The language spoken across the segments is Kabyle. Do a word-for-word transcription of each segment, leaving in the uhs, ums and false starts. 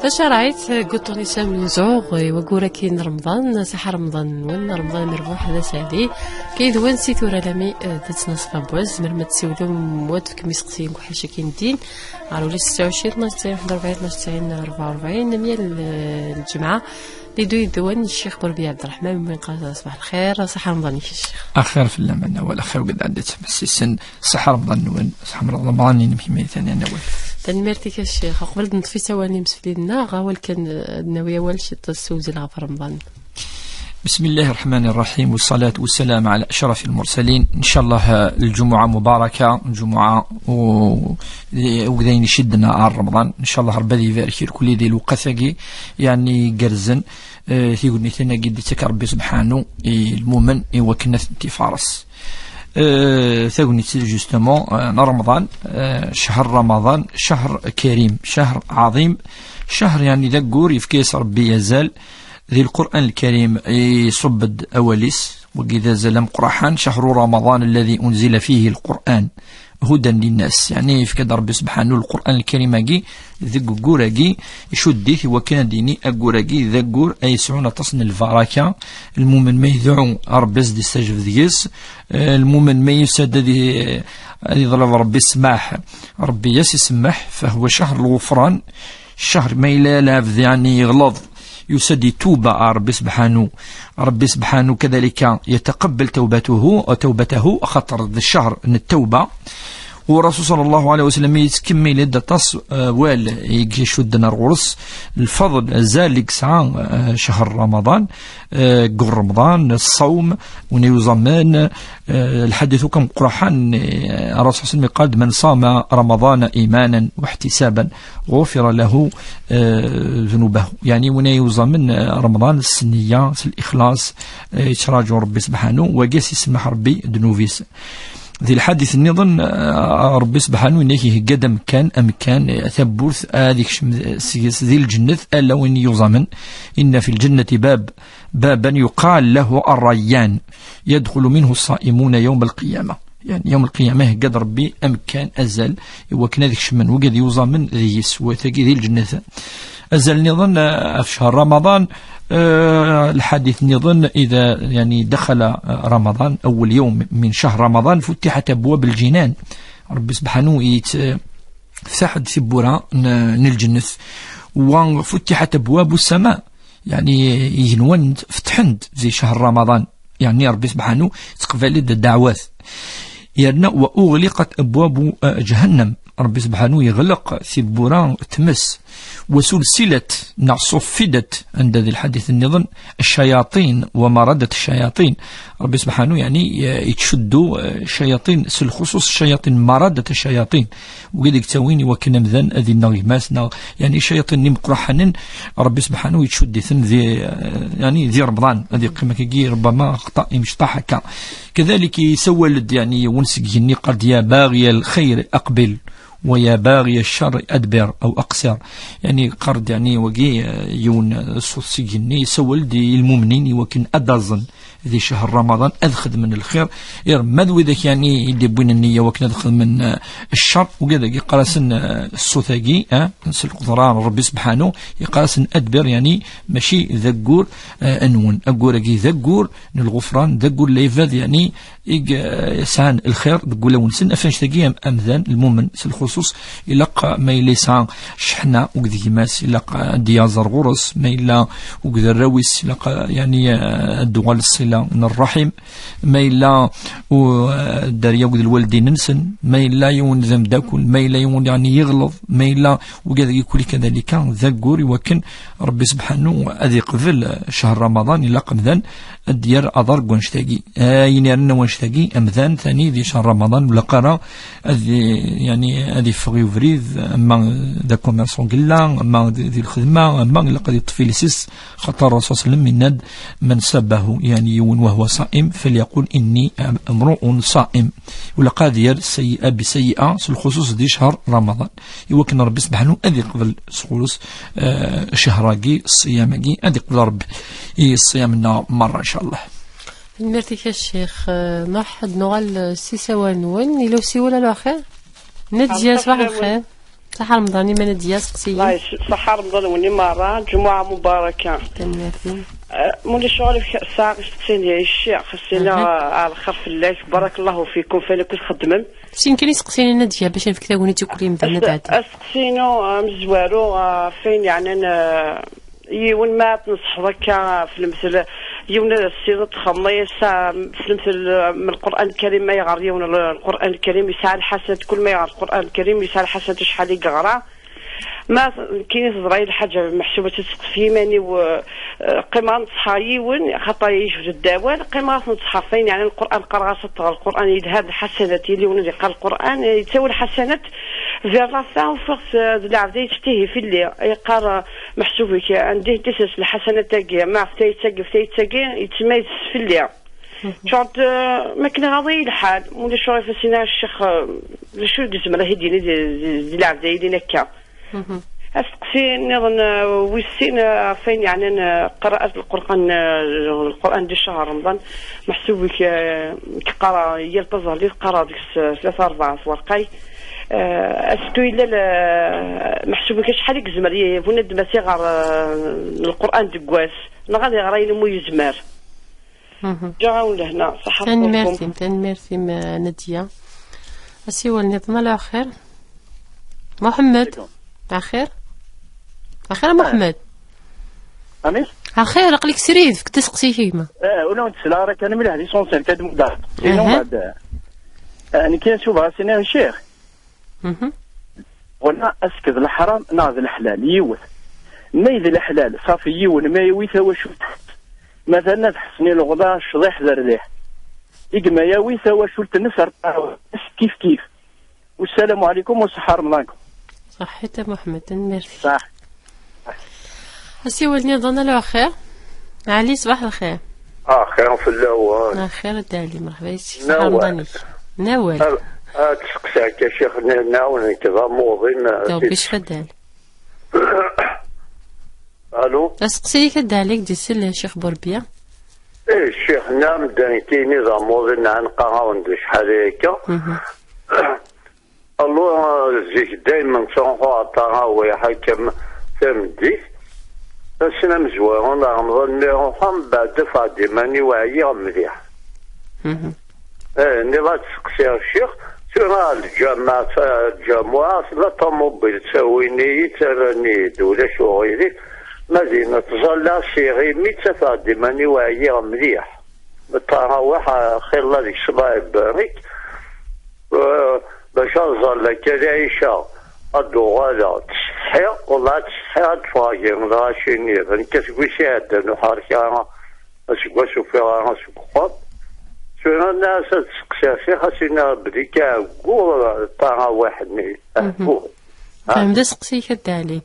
Acu ara ɛit, guṭuni s amenzuɣ, i wayyur-agi n Remḍan, ṣaḥa Remḍan-nwen, Remḍan amerbuḥ d aseɛdi. Kaydwen si tura lami, eh, d ttnaṣfa n wass, tzemrem ad tessiwlem, ad tefkem iseqsiyen deg uḥaca-agi n ddin, ɣer ula setta u ɛecrin, tnac tesɛin, ḥedd u rebɛin, tnac tesɛin, rebɛa u rebɛin, am yal, eh, lǧemɛa. Di du yedwan Ccix Burbi Ɛebderreḥman, mi nqal ṣbaḥ lxir, ṣaḥa Remḍan-ik a Ccix. Axir fell-am a Nawal, axir wid ɛeddi ttmessissen, ṣaḥa Remḍan-nwen, ṣaḥa Remḍan-inem kemm a Nawal. Tanemmirt-ik a Ccix. Uqbel d-neṭṭef isawalen imsefliden-nneɣ, awal kan, eh, ad nawi awal ciṭ s zzewzil ɣef Remḍan. بسم الله الرحمن الرحيم، والصلاة والسلام على أشرف المرسلين. إن شاء الله، آه، الجمعة مباركة، الجمعة و-، وقدين يشدنا على رمضان. إن شاء الله ربي يبارك الكل ديال الوقت ثقي، يعني قرزن. آه، تيقول لي ثاني قد تك ربي سبحانه، إي المؤمن، إي وكنا تفارس. آه، تيقول لي جوستومون، آه، رمضان، آه، شهر رمضان، شهر كريم، شهر عظيم، شهر يعني ذكور يفكيس ربي يزال. Di Lqur'an Lkarim iṣubb-d awal-is, wagi d azal ameqqraḥan: شهر رمضان الذي أنزل فيه القرآن هدى للناس. Yeɛni yefka-d Ṛebbi Sebḥanu Lqur'an Lkarim-agi deg waggur-agi, icudd-it i wakken ad d-yini aggur-agi d aggur ay yesɛun aṭas n lbaraka. Lmumen ma yedɛu, Ṛebbi ad s-d-istajeb deg-s. Eh, lmumen ma yusa-d ad i-, ad iḍleb Ṛebbi ssmaḥ, Ṛebbi ad s-isemmeḥ. فهو شهر الغفران. Ccehr ma yella lɛebd, yeɛni, yeɣleḍ, yusa-d yettuba ɣer Ṛebbi Sebḥanu. Ṛebbi Sebḥanu kadalika yetqebbel tawbatuhu, tawbatahu, axaṭer d ccehr n ttawba. U Ṛasul ṣalla Llahu ɛalayhi wa sallam yettkemmil-d aṭas, eh, awal i icudden ar ɣur-s, lfeḍl, azal i yesɛa, eh, ccehr Ramaḍan, eh, deg Ramaḍan, ṣṣawm, win yuẓamen, eh, lḥadit akk ameqqraḥan, eh, Ṛasul ṣalla Llahu ɛalayhi wa sallam yeqqar-d: من صام رمضان إيمانا واحتسابا غفر له، eh, ذنوبه. Yeɛni win yuẓamen, eh, Ramaḍan s nniya, s lixlaṣ, eh, yettraǧu Ṛebbi Sebḥanu, wagi ad s-isemmeḥ Ṛebbi ddnub-is. Di lḥadit nniḍen, eh, Ṛebbi Sebḥanu yenna-k ihegga-d amkan, amkan, eh, tawwurt, ad ikcem seg-s di lǧennet ala win yuẓamen. إن في الجنة باب، بابا يقال له الريان، يدخل منه الصائمون يوم القيامة. Yeɛni, yawm lqiyama, ihegga-d Ṛebbi amkan, azal, i wakken ad kecmen wigad yuẓamen deg-s, wa tagi di lǧennet. Azal nniḍen, eh, ɣef ccehr Ramaḍan, eh, lḥadit nniḍen: إذا، يعني، دخل رمضان، أول يوم من شهر رمضان، فتحت أبواب الجنان. Ṛebbi Sebḥanu yet-, teftaḥ-d tiwwura n, n lǧennet. وفتحت أبواب السماء، يعني, igenwan fetḥen-d di ccehr Ramaḍan. Yeɛni Ṛebbi Sebḥanu teqbal-d ddeɛwat. Yerna وأغلقت أبواب, eh, جهنم. Ṛebbi Sebḥanu yeɣleq tiwwura n tmes. وسلسلت, neɣ ṣuffidet, anda di lḥadit nniḍen, الشياطين ومردة الشياطين. Ṛebbi Sebḥanu, yeɛni, eh, yettcuddu, eh, ccayaṭin, s lxuṣuṣ ccayaṭin مردة الشياطين. Wigad i yettawin i wakken amdan ad ineɣ gma-s, neɣ, yeɛni, ccayaṭin imeqqraḥanen, Ṛebbi Sebḥanu yettcudd-iten di, eh, yeɛni, di Remḍan, ad yeqqim akkagi ربما xṭa imecṭaḥ akka. Kadalik yessawal-d, yeɛni, yiwen seg igenni, yeqqar-d: يا باغي الخير أقبل، ويا باغي الشر أدبر أو أقصر. Yeɛni, yeqqar-d, yeɛni, wagi, eh, yiwen, eh, ṣṣut seg igenni, yessawal-d i lmumnin i wakken ad d-aẓen di ccehr Ramaḍan, ad xedmen lxir. Ir ma d widak, yeɛni, i d-iwwin nniya wakken ad xedmen, eh, ccer, wigad-agi yeqqar-asen, eh, ṣṣut-agi, eh, s lqudra n Ṛebbi Sebḥanu, yeqqar-asen: أدبر، yeɛni, mačči d aggur, eh, nwen. Aggur-agi d aggur n lɣufran, d aggur n lɛibad, yeɛni, i, eh, yesɛan lxir deg wulawen-nsen. Ɣef annect-agi am-, amdan, lmumen, s lxuṣuṣ, ilaq ma yella yesɛa cceḥna akked gma-s, ilaq ad d-yaẓ ar ɣur-s, ma yella akked arraw-is, ilaq, eh, yeɛni, eh, ad d-tuɣal ṣṣila n ṛṛaḥim, ma yella u-, eh, dderya akked lwaldin-nsen, ma yella yiwen d ameddakel, ma yella yiwen, yeɛni, yeɣleḍ, ma yella wigad-agi kulli kadalika, d aggur i wakken Ṛebbi Sebḥanu ad iqbel ccehr Ramaḍan, ilaq amdan ad d-yerr aḍar deg wannect-agi. Ayen irnan wannect-agi, amdan tani di ccehr Ramaḍan, ur ilaq ara ad, yeɛni, ad iffeɣ i ubrid, ama d akummerṣu yella, ama di, di lxedma, ama ilaq ad yeṭṭef iles-is, xaṭer Ṛṛasul ṣalla Llahu ɛalayhi wa sallam yenna-d: من سبه، yeɛni, yiwen وهو صائم فليقل إني امرؤ صائم. Ur ilaq ad yerr سيئة بسيئة, s lxuṣuṣ di ccehr Ramaḍan, i wakken Ṛebbi Sebḥanu ad iqbel sɣur-s, eh, ccehr-agi, ṣṣiyam-agi, ad iqbel Ṛebbi i ṣṣiyam-nneɣ merra, in ca Llah. Tanemmirt-ik a Ccix. Eh, nruḥ ad nuɣal, eh, s isawal-nwen. Yella usiwel, alo, axir? Nadya, ṣbaḥ lxir. Ṣaḥa Remḍan, iman ad d-yas, seqsi-yi. Ṣaḥa Remḍan-nwen i merra, ǧumuɛa mubaraka. Tanemmirt-im. Eh, muli ccɣel, sɛiɣ isteqsiyen i ccix, xas ini, aha, eh, ɛelxir fell-ak, barakallahu fikum, f ayen akk i txeddmem. Sin kan isteqsiyen ad d-yas bac ad nefk tagnit i kul imdanen ad ɛeddin. Asteqsi-inu, eh, amezwaru, eh, f ayen yeɛnan, eh, yiwen ma ad tneṣḥeḍ akka, f lemtel, yiwen ad as-tiniḍ txedmeḍ-as, ah, f lemtel, ah, m Lqur'an Lkarim, ma yeɣɣar yiwen l-, Lqur'an Lkarim yesɛa lḥasanat, kul ma yeɣɣar Lqur'an Lkarim yesɛa lḥasanat acḥal i yeɣra. Ma t-, nekkini teḍra-yi lḥaǧa meḥsub ad tt-id-seqf f yiman-iw, ah, ah, qqimeɣ ad neṣḥeɣ yiwen, xaṭer yejbed-d awal, qqimeɣ ad t-neṣḥeɣ f ayen yeɛnan Lqur'an, qqareɣ-as ad teɣreḍ Lqur'an, yelha d lḥasanat, yili yiwen ad yeqqar Lqur'an, yettawi lḥasanat, di rrafa ufiɣ-t, ah, d lɛebd yettihi fell-i, yeqqar, ah, Meḥsub-ik, anda i d-isers lḥasanat-agi, ma ɣef tayet-agi, ɣef tayet-agi, yettmayez fell-i. Mhm. Ǧuɛd, eh, ma akken iɣaḍ-iyi lḥal, ulac ur ifassen ara ccix, eh, d acu i yezmer ad yi-d-yini di, di, di lɛebd-a yellan akka. Mhm. Asteqsi nniḍen, eh, wis sin, eh, ɣef wayen yeɛnan, eh, qraat Lqur'an, eh, Lqur'an di ccher Remḍan, meḥsub-ik, eh, nekk qqareɣ yal taẓallit, qqareɣ deg-s, eh, tlata rebɛa twerqay. Eh, est-ce que yella le-, meḥsub-ik acḥal i yezmer y-, bunaddem ad s-iɣer, eh, Lqur'an deg wass, neɣ ad iɣer ayen umi yezmer? Mhm. Ǧǧiɣ-awen lehna, ṣaḥa. Tanemmirt-im, tanemmirt-im, eh, Nadia. Asiwel nniḍen, ala axir. Muḥemmed. Alaikum. Axir? Axir a Muḥemmed? Amek? Axir, aql-ik srid, fek-d asteqsi-k a gma. Eh, ur awen-d-sliɣ ara kan mliḥ di son serkad mudar. Inu aha. Bad, eh, nekk ansuba asini ccix. Mhm. Wala ask d leḥram neɣ d leḥlal, yiwet. Ma d leḥlal, ṣafi yiwen, ma yawi tawacult. Matalan ad ḥessen i leɣla, ccḍiḥ d rdiḥ. I gma yawi tawacult-nnes ar ṭṭaɛa-nnes kif kif. Wassalamu ɛlikum wa ṣṣeḥḥa Remḍankum. Ṣaḥḥit a Muḥemmed, tanemmirt. Ṣaḥ. Asiwel nniḍen, alo axir. Ɛli, ṣbaḥ lxir. Axir fell-awen. Axir a Dda Ɛli, merḥba yes-k. Nawal. Remḍan-ik. Nawal. Ad, ad tseqsi akka, ccix, n-, nɛawen nekk d amuḍin, eh, Rebbi tis- yecfa a Dda Ɛli. Alo? Aseqsi-ik a Dda Ɛli, ak-d-isel Ccix Burbiya. Eh, ccix, nna medden kini d amuḍin, nna neqqar-awen-d acḥal akka. Mhm. Allu, zik daymen ttruḥuɣ ɣer ṭṭarawiḥ akka m-, tameddit. Ass-n amezwaru n Remḍan mi ruḥeɣ, mbeɛd afeɣ-d iman-iw ɛyiɣ mliḥ. Mhm. Eh, nniɣ ad d-seqsiɣ ccix, tura lǧameɛ, lǧamuɛa tella ṭumubil, ttawin-iyi-tt, rran-iyi-d, ulac uɣilif. Ma dinna ttẓallaɣ s iɣimi, ttafeɣ-d iman-iw ɛyiɣ mliḥ. Ṭṭarawiḥ, xilla deg ṣṣbeɛ ibarek. Eh, bac ad ẓalleɣ akka lɛica, ad d-uɣaleɣ, ttsetḥiɣ, wellah ad ttsetḥiɣ, ad d-ffɣeɣ gar lɣaci-nni. D nekk aseggas iɛeddan ur ḥerrkeɣ ara aseggas, ur ffiɣeɣ ara seg uxxam. Tura nniɣ-as ad d-seqsiɣ ccix, ad s-iniɣ belli k-ɛegguɣ ṭṭarawiḥ-nni. Mhm. Ɛegguɣ. Ah. Fhem d aseqsi-k a Dda Ɛli.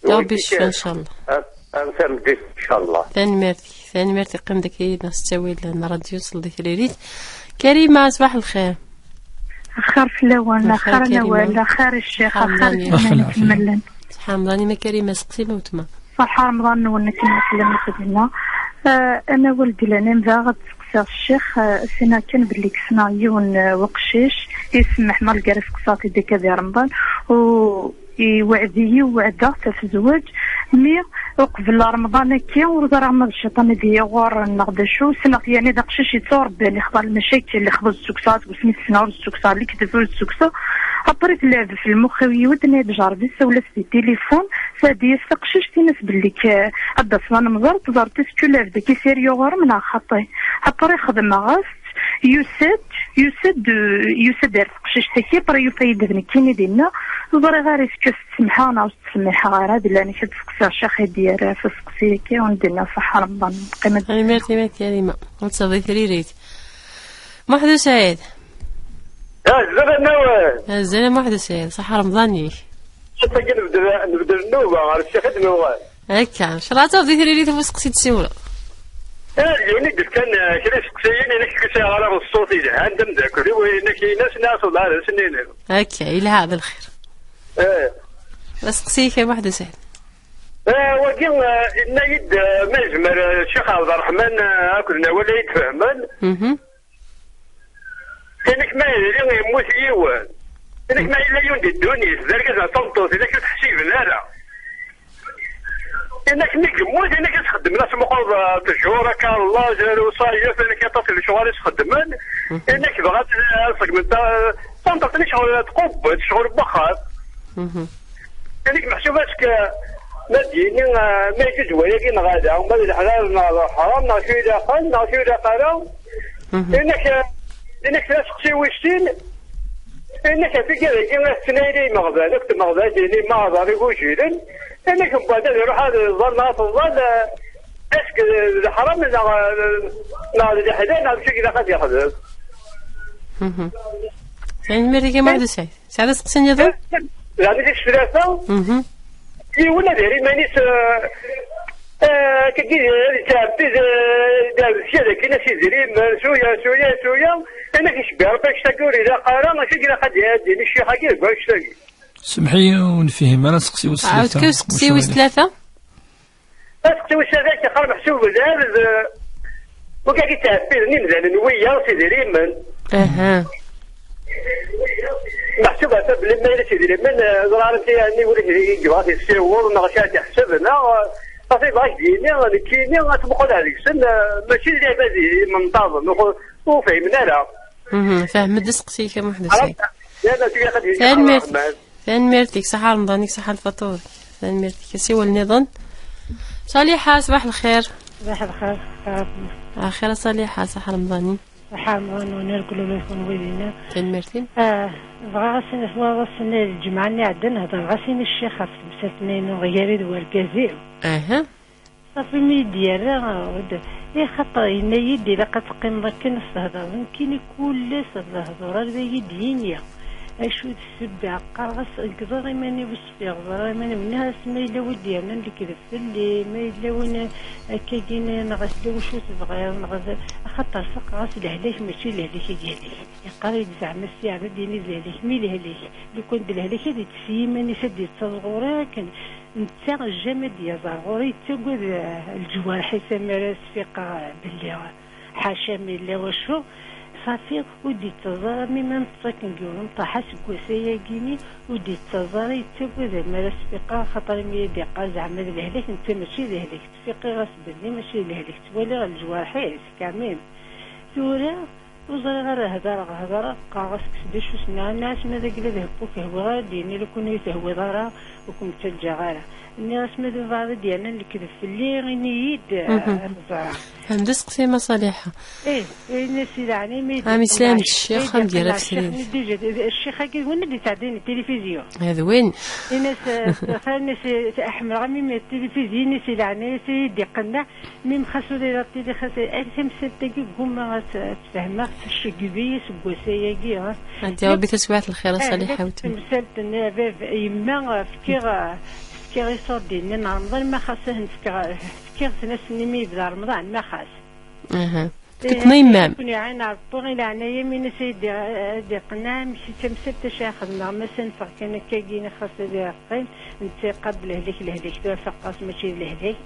Rebbi yecfa, ncallah. Ar, ar tameddit, ncallah. Tanemmirt-ik, tanemmirt i qqim deg yid-neɣ s ttawil n ṛṛadyu, seld i tririt. Karima, ṣbaḥ lxir. Axir fell-awen, axir a Nawal, axir a ccix, axir a Remḍan. Ṣaḥa Remḍan, ma Karima, seqsi ma wetma. Ṣaḥa Remḍan-nwen akken ma tellam a Sabina. Eh, a Nawal, di leɛnaya-m daɣ ad d-seqsiɣ ccix, eh, sina kan belli kkseɣ yiwen, eh, weqcic, isemmeḥ malgré seqsaɣ-t-id akka di Remḍan, u iweɛd-iyi, weɛdeɣ-t ad tezweǧ, mi uqbel Remḍan akka ur ẓriɣ ma d cciṭan i d-iyi ɣur-, neɣ d acu, ssneɣ-t yani d aqcic yetturebban, ixḍa lmacakil, ixḍa ur d-ssukkseɣ, seg wasmi t-ssneɣ ur d-ssukkseɣ, lekdeb ur d-ssukkseɣ. Après tella fi lmux-iw yiwet, tenna-yi-d Jervis, sawel-as di tilifun, sɛeddi-yas taqcict, in-as belli k-, ad d-taseḍ ad nemẓer, teẓreḍ est-ce que lɛebd-agi sérieux ɣur-m neɣ xaṭi. Après xedmeɣ-as, yusa-d, yusa-d, yusa-d ar teqcict-agi, après yufa-yi-d d nekkini dinna, ur ẓriɣ ara est-ce que s-tsemḥeɣ neɣ ur s-tsemḥeɣ ara, di leɛnaya-k ad d-seqsiɣ ccix i d-yerra ɣef useqsi-agi, u d-nniɣ ṣaḥa Remḍan, qqim ad. Tanemmirt, tanemmirt Karima, ad tafeḍ di tririt. Muḥ d Usaɛid. Azul a Nawal. Azul a Muḥ d Usaɛid, ṣaḥa Remḍan-ik. Ass-agi nbeddel, nbeddel nnuba, ɣer ccix i d-nuɣal. Akka, ncallah ad tafeḍ di tririt ɣef useqsi d-siwleɣ. Eh, d yiwen i d-ifkan, eh, kra iseqsiyen, i nekk ur sɛiɣ ara ṣṣut yelhan d ameddakel-iw, i nekk ini-as, nniɣ-as wellah ad as-nini. Akka, yelha d lxir. Eh. Aseqsi-k a Muḥ d Usaɛid. Eh, wagi, eh, yenna-yi-d, eh, ma yezmer, eh, Ccix Ɛebderreḥman, eh, akked Nawal ad yi-d-fehmen. Mhm. Ini-k ma yella yemmut yiwen. Inek ma yella yiwen di ddunit d argaz n tameṭṭut, inek ur t-ḥsiben ara. Inek mi yemmut, inek ad txeddmen asmuqeḍ, tejur akka llaǧ ar uṣayef, inek aṭas n lecɣal i s-xeddmen. Inek bɣa ad ṣeggmen ta- tameṭṭut-nni ccɣel tqubbel, ccɣel n wexxam. Inek meḥsub-as-k ma d-yini, ma yeǧǧuǧ wayagi neɣ ala, ma d leḥlal neɣ d lḥram, neɣ acu ilaqen, neɣ acu ilaq ara. Inek, inek d aseqsi wis sin. Inek ɣef igad-agi ad ttnayli imeɣban, akk tmeɣban d ini ma aḍar igujilen. Inek mbeɛd ad iruḥ ad iẓer neɣ ad teẓẓal, est-ce que d leḥram neɣ, neɣ d leḥlal neɣ d acu i ilaq ad yexdem? Tanemmirt-ik a Muḥend Usaɛid. Tesɛiḍ aseqsi nniḍen? Zeɛma tis tlata, yiwen ad yerr iman-is, eh, eh, akkagi ad yettɛebbi d, d, d kra dakken as idrimen, suya, suya, suya, anak icebbi Rebbi anect-agi ur ilaq ara, acu i ilaq ad d-, d-yini ccix-agi deg wanect-agi? Semḥ-iyi, ur nefhim ara aseqsi wis tlata. Ɛawed kan aseqsi wis tlata. Aseqsi wis tlata, axaṭer meḥsub d abd, wigad i ttɛebbiden imdanen wiyaḍ s idrimen. Aha. Meḥsub ata belli ma yella s idrimen, eh, ẓran ti, ani ulac i yebɣa ad yessiweḍ, neɣ acu ad iḥseb, neɣ, eh, ɣef yebɣa ad k-d-yini, nekkini ad tmuqel ar deg-sen, eh, mačči d lɛibad imenṭaḍen, ur, ur fhimen ara. Mhm, fhem-d aseqsi-k a Muḥend Usaɛid. Tanemmirt. Tanemmirt-ik, ṣaḥa Remḍan-ik, ṣaḥa lfaṭur. Tanemmirt-ik. Asiwel nniḍen. Ṣaliḥa, ṣbaḥ lxir. Ṣbaḥ lxir. Axir a Ṣaliḥa, ṣaḥa Remḍan-ik. Ṣaḥa Remḍan-nwen irkel ula d kenwi dinna. Tanemmirt-im. Ah, bɣiɣ ad s-iniɣ, twalaḍ ass-nni, lǧemɛa-nni iɛeddan, hedreɣ-as i ccix ɣef temsalt-nni n uɣyari d wergaz-iw. Aha. Safi mi yi-d-yerra, ixaṭer yenna-yi-d ilaq ad teqqimeḍ akken ad s-thedreḍ. Nekkini kul ass ad lehdur, ar d ay-d-yini acu d ssebba. Qqareɣ-as, nekk ẓriɣ iman-iw sfiɣ, ẓriɣ iman-iw, nniɣ-as ma yella win d-yernan lekdeb fell-i, ma yella win akkagi, neɣ yella wacu tebɣiḍ, neɣ d, axaṭer faqeɣ-as lehlak mačči lehlak i yehlek. Yeqqar-iyi-d zeɛma ssi ad d-yini d lehlak, mi lehlak, lukan d lehlak ad yekkes i yiman-is, ad d-yettaẓ ɣur-i akken. Netta jamais d-yaẓ ar ɣur-i, yettagad, eh, leǧwareḥ-is, amar ad sfiqeɣ, eh, belli, eh, ḥaca ma yella wacu. Safi, ur d-yettaẓ ara, mi ma neṭṭes akken deg yiwen umṭaḥ aseggas-ayagini, ur d-yettaẓ ara, yettagad amar ad sfiqeɣ, axaṭer imi i d-yeqqar zeɛma d lehlak, netta mačči d lehlak, ttfiqiɣ-as belli mačči d lehlak, ttwaliɣ leǧwareḥ-is, quand même. Tura, ur ẓriɣ ara, hdareɣ, hdareɣ, qqareɣ-as kkes-d acu s-nniɣ, nniɣ-as ma d agla d hekku ur k-hwiɣ ara, d-yini lukan ur yi-tehwiḍ ara, ur kem-ttaǧǧaɣ ara. Nniɣ-as ma d baba d-yernan lekdeb fell-i, ini-yi-d, mhm, ad ẓreɣ. Fhem-d aseqsi ma Ṣaliḥa. Ih, ini-as i leɛnaya-m. Am islam d ccix, am gar-ak srid. Ccix-agi d win i d-yettɛeddin i tilifizyu. D win. Ini-as, eh, xir, ini-as, eh, ḥemmleɣ am imi tilifizyu, ini-as i leɛnaya-s i d-iqenneɛ. Mi xas ur ira tili, xas ay tamsalt-agi ggumma ad tt-, ad tt-fehmeɣ, tceggeb-iyi seg wass-ayagi, ha. Ad d-yawi Rebbi taswiɛt n lxir, a Ṣaliḥa, weltma. Tamsalt-nni a bab, yemma, fkiɣ, fkiɣ iṣurdiyen-nni n Remḍan, ma xas ahen fkiɣ, fkiɣ-ten ass-nni mi yebda Remḍan, ma xas. Aha. Tfekkeḍ-ten i yemma-m? Ad ken-iɛin Rebbi, i leɛnaya-m, ini-as ad d-iqenneɛ, amek i d tamsalt acu ara xedmeɣ, ma s-anfeɣ kan akkagi, neɣ xas ad iqqim. Netta iqqar-d lehlak, lehlak, tura faqeɣ-as mačči d lehlak.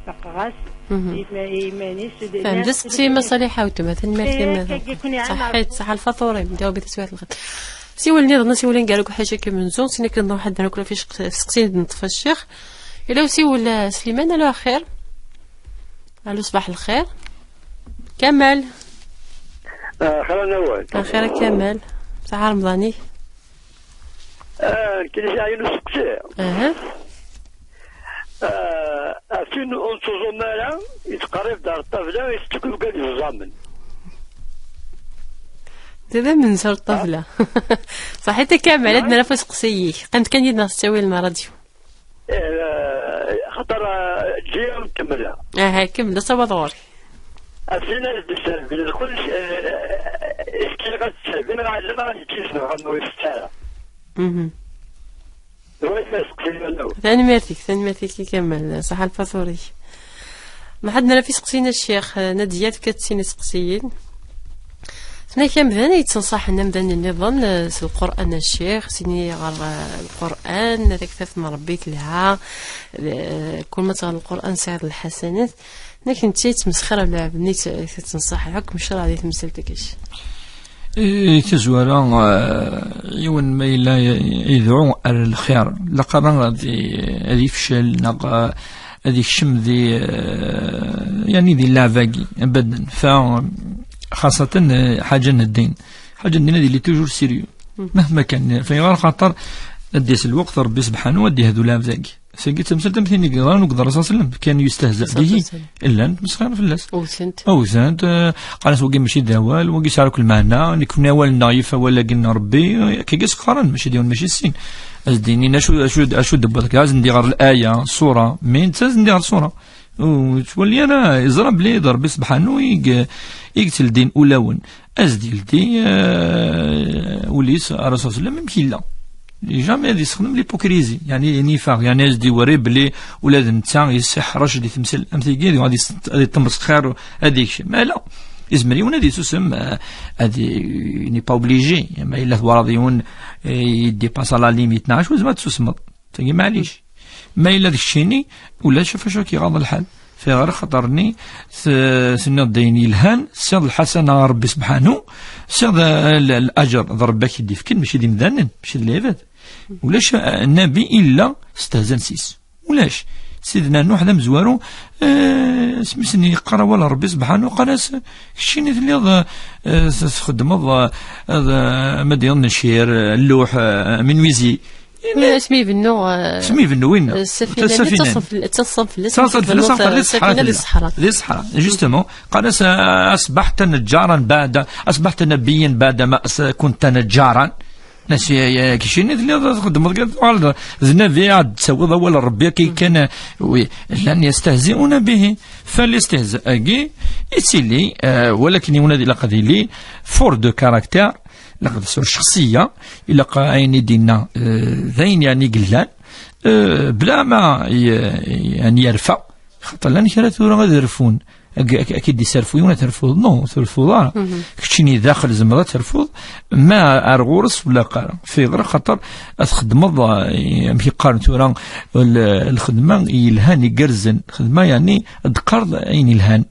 Faqeɣ-as, mhm, ima-, i iman-is. Fhem-d aseqsi, ma Ṣaliḥa weltma, tanemmirt. Eh, yemma. Akka, akka, kun iɛaned. Ṣaḥit, ṣaḥa lfaṭuṛ-im, jawab-it taswiɛt lxir. Siwel nniḍen, siwel aneggaru ḥaca kem nzu, sin akken nruḥ ad d-nruḥ ɣef iseqsi-, iseqsiyen d-neṭṭef ccix. Yella usiwel, eh, Sliman, alo axir. Alo, ṣbaḥ lxir. Kamal. Ah, xir a Nawal. Axir a Kamal. Ṣaḥa Remḍan-ik. Ah, nekkini sɛiɣ yiwen useqsi. Aha. Ah, a tin ur nettuẓum ara, yettqerrib-d ar ṭṭabla, yettcukku deg wigad yeẓẓamen. D amenzu ar ṭṭabla. Ṣaḥit a Kamal, ad nara ɣef useqsi-ik. Qqim-d kan yid-neɣ s ttawil n ṛṛadyu. Eh, xaṭer, eh, ǧǧiɣ nkemmel. Aha, kemmel, asawaḍ ɣur-k. Afin ad d-sserbin lxul, eh, iskil ɣas sserbin ɣer lma ɣas ǧǧiz neɣ ɣer nwi ara. Mhm. Tanemmirt-ik, tanemmirt-ik i Kamal, ṣaḥa lfaṭur-ik. Ma ḥad nara fi seqsiyen a Ccix, eh, Nadiya tefka-d sin iseqsiyen. Tnak amdan ay yettenṣaḥen amdan nniḍen, eh, s Lqur'an a Ccix, sini ɣer, eh, Lqur'an, taktabt n Ṛebbi telha, eh, kul ma tɣer Lqur'an tesɛiḍ lḥasanat. Tnak netta yettmesxir ɣef lɛebd-nni yett-, yettenṣaḥ, ḥukm ccṛeɛ di temsalt-agi. I tazwara, eh, yiwen ma yella yedɛu ar lxir, laqaba ad i-, ad yefcel neɣ, eh, ad yekcem di, eh, yani di lɛeb-agi, abaden. Fa, xaṣatan, eh, ḥaǧa n ddin. Ḥaǧa n ddin ad yili toujours sérieux. Mahma kan, fa ɣer xaṭer ad d-yas lweqt, Rebbi sebḥanu ad d-yehdu lɛeb-agi. Tagi d tamsalt am tin i yeḍran deg Ṛṛasul sallam, kan yustehza bihi. Llan ttmesxiren fell-as. Wten-t. Wten-t, eh, qqaren-as wagi mačči d awal, wagi yesɛa akk lmeɛna, nekni awal-nneɣ yif awal-agi n Ṛebbi, eh, akka i s-qqaren, mačči d yiwen, mačči d sin. Ad s-d-inin acu, acu, acu d-tewwiḍ akka, ad s-d-ɣer laya, ṣṣura, mi netta ad s-d-ɣer ṣṣura. Ur yettwali ara, yeẓra belli d Ṛebbi sebḥanu i ye-, i yetteldin ulawen. Ad s-d-yeldi, eh, ul-is ar Ṛṛasul sallam, amek yella. Jamais ad yessexdem l'hypocrisie, yani, nifaq, yani ad s-d-iwari belli ula d netta yesseḥrac di temsal am tigi, ad yes-, ad yeṭṭemmeṣxir, ad yekcem. Ala, izmer yiwen ad yessusem, eh, ad y-, n'est pas obligé, ma yella twalaḍ yiwen, eh, yedipasa la limite, neɣ acu, zmer ad tsusmeḍ. Tagi maɛlic. Ma yella d keččini, ulac ɣef acu ak-iɣaḍ lḥal. Fi ɣer xaṭer-nni, t-, tenniḍ-d ayen yelhan, siḍ lḥasana ɣer Rebbi sebḥanu, siḍ, eh, l-, laǧer d Rebbi ak-id-ifken, mačči d imdanen, mačči d lɛibad. Ulac, eh, nabi illa stehzan s-is. Ulac. Sidna Nuḥ d amezwaru, eh, smi sen-yeqqar awal Rebbi sebḥanu, qqar-as, keččini telliḍ, eh, eh, txeddmeḍ, eh, ad, eh, ma d-yaḍ ncir, eh, lluḥ, eh, menuisier. Asmi ibennu, eh, asmi ibennu winna. Eh, ssafina-nni, ssafina-nni. Ttaḍsan fell-, ttaḍsan fell-as, ttaḍsan fell-as, ssafina di ṣṣeḥra. Di ṣṣeḥra, justement. Qal-as, eh, asbaḥta neǧǧaran baɛda, asbaḥta nabiyyan baɛda ma as-, kunta neǧǧaran. Nasi, eh, keččini telliḍ txeddmeḍ kan, tuɣal d, d nabi, ad d-tawiḍ awal n Rebbi, akka kan, eh, wi, llan yestehzi'una bihi. Fa listehza-agi, ittili, eh, walakin yiwen ad ilaq ad yili fort de caractère, ilaq ad yesɛu ccexsiya, ilaq ayen i d-inna, eh, d ayen yani yellan, eh, bla ma y-, yani yerfa. Xaṭer llan kra tura ad rfun. Ak-, ak-, ak-id-iserfu yiwen ad terfuḍ. Non, ur terfuḍ ara. Keččini daxel zemreḍ ad terfuḍ, ma ar ɣur-s ur laq ara. Fi ɣer xaṭer ad txeddmeḍ, eh, amek i qqaren tura, l-, lxedma yelhan, igerrzen. Lxedma, yani, ad d-qqareḍ ayen yelhan.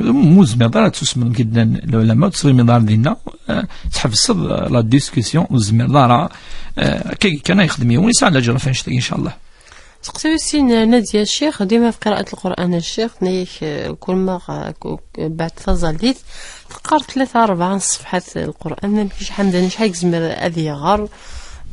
Ur tezmireḍ ara ad tusmeḍ amek i d-nnan lɛulama, ur tettɣimiḍ ara dinna, eh, tḥebseḍ, eh, la discussion, ur tezmireḍ ara, eh, akka kan ay yexdem yiwen, yesɛa laǧer ɣef annect-agi, incallah. Seqsi wis sin, Nadia Ccix, dima fi qiraat Lqur'an a Ccix, tenna-yak, eh, kul ma, eh, ku-, ku-, baɛd taẓallit, teqqar tlata rebɛa n ṣṣefḥat Lqur'an, amek acḥal amdan, acḥal yezmer ad iɣer,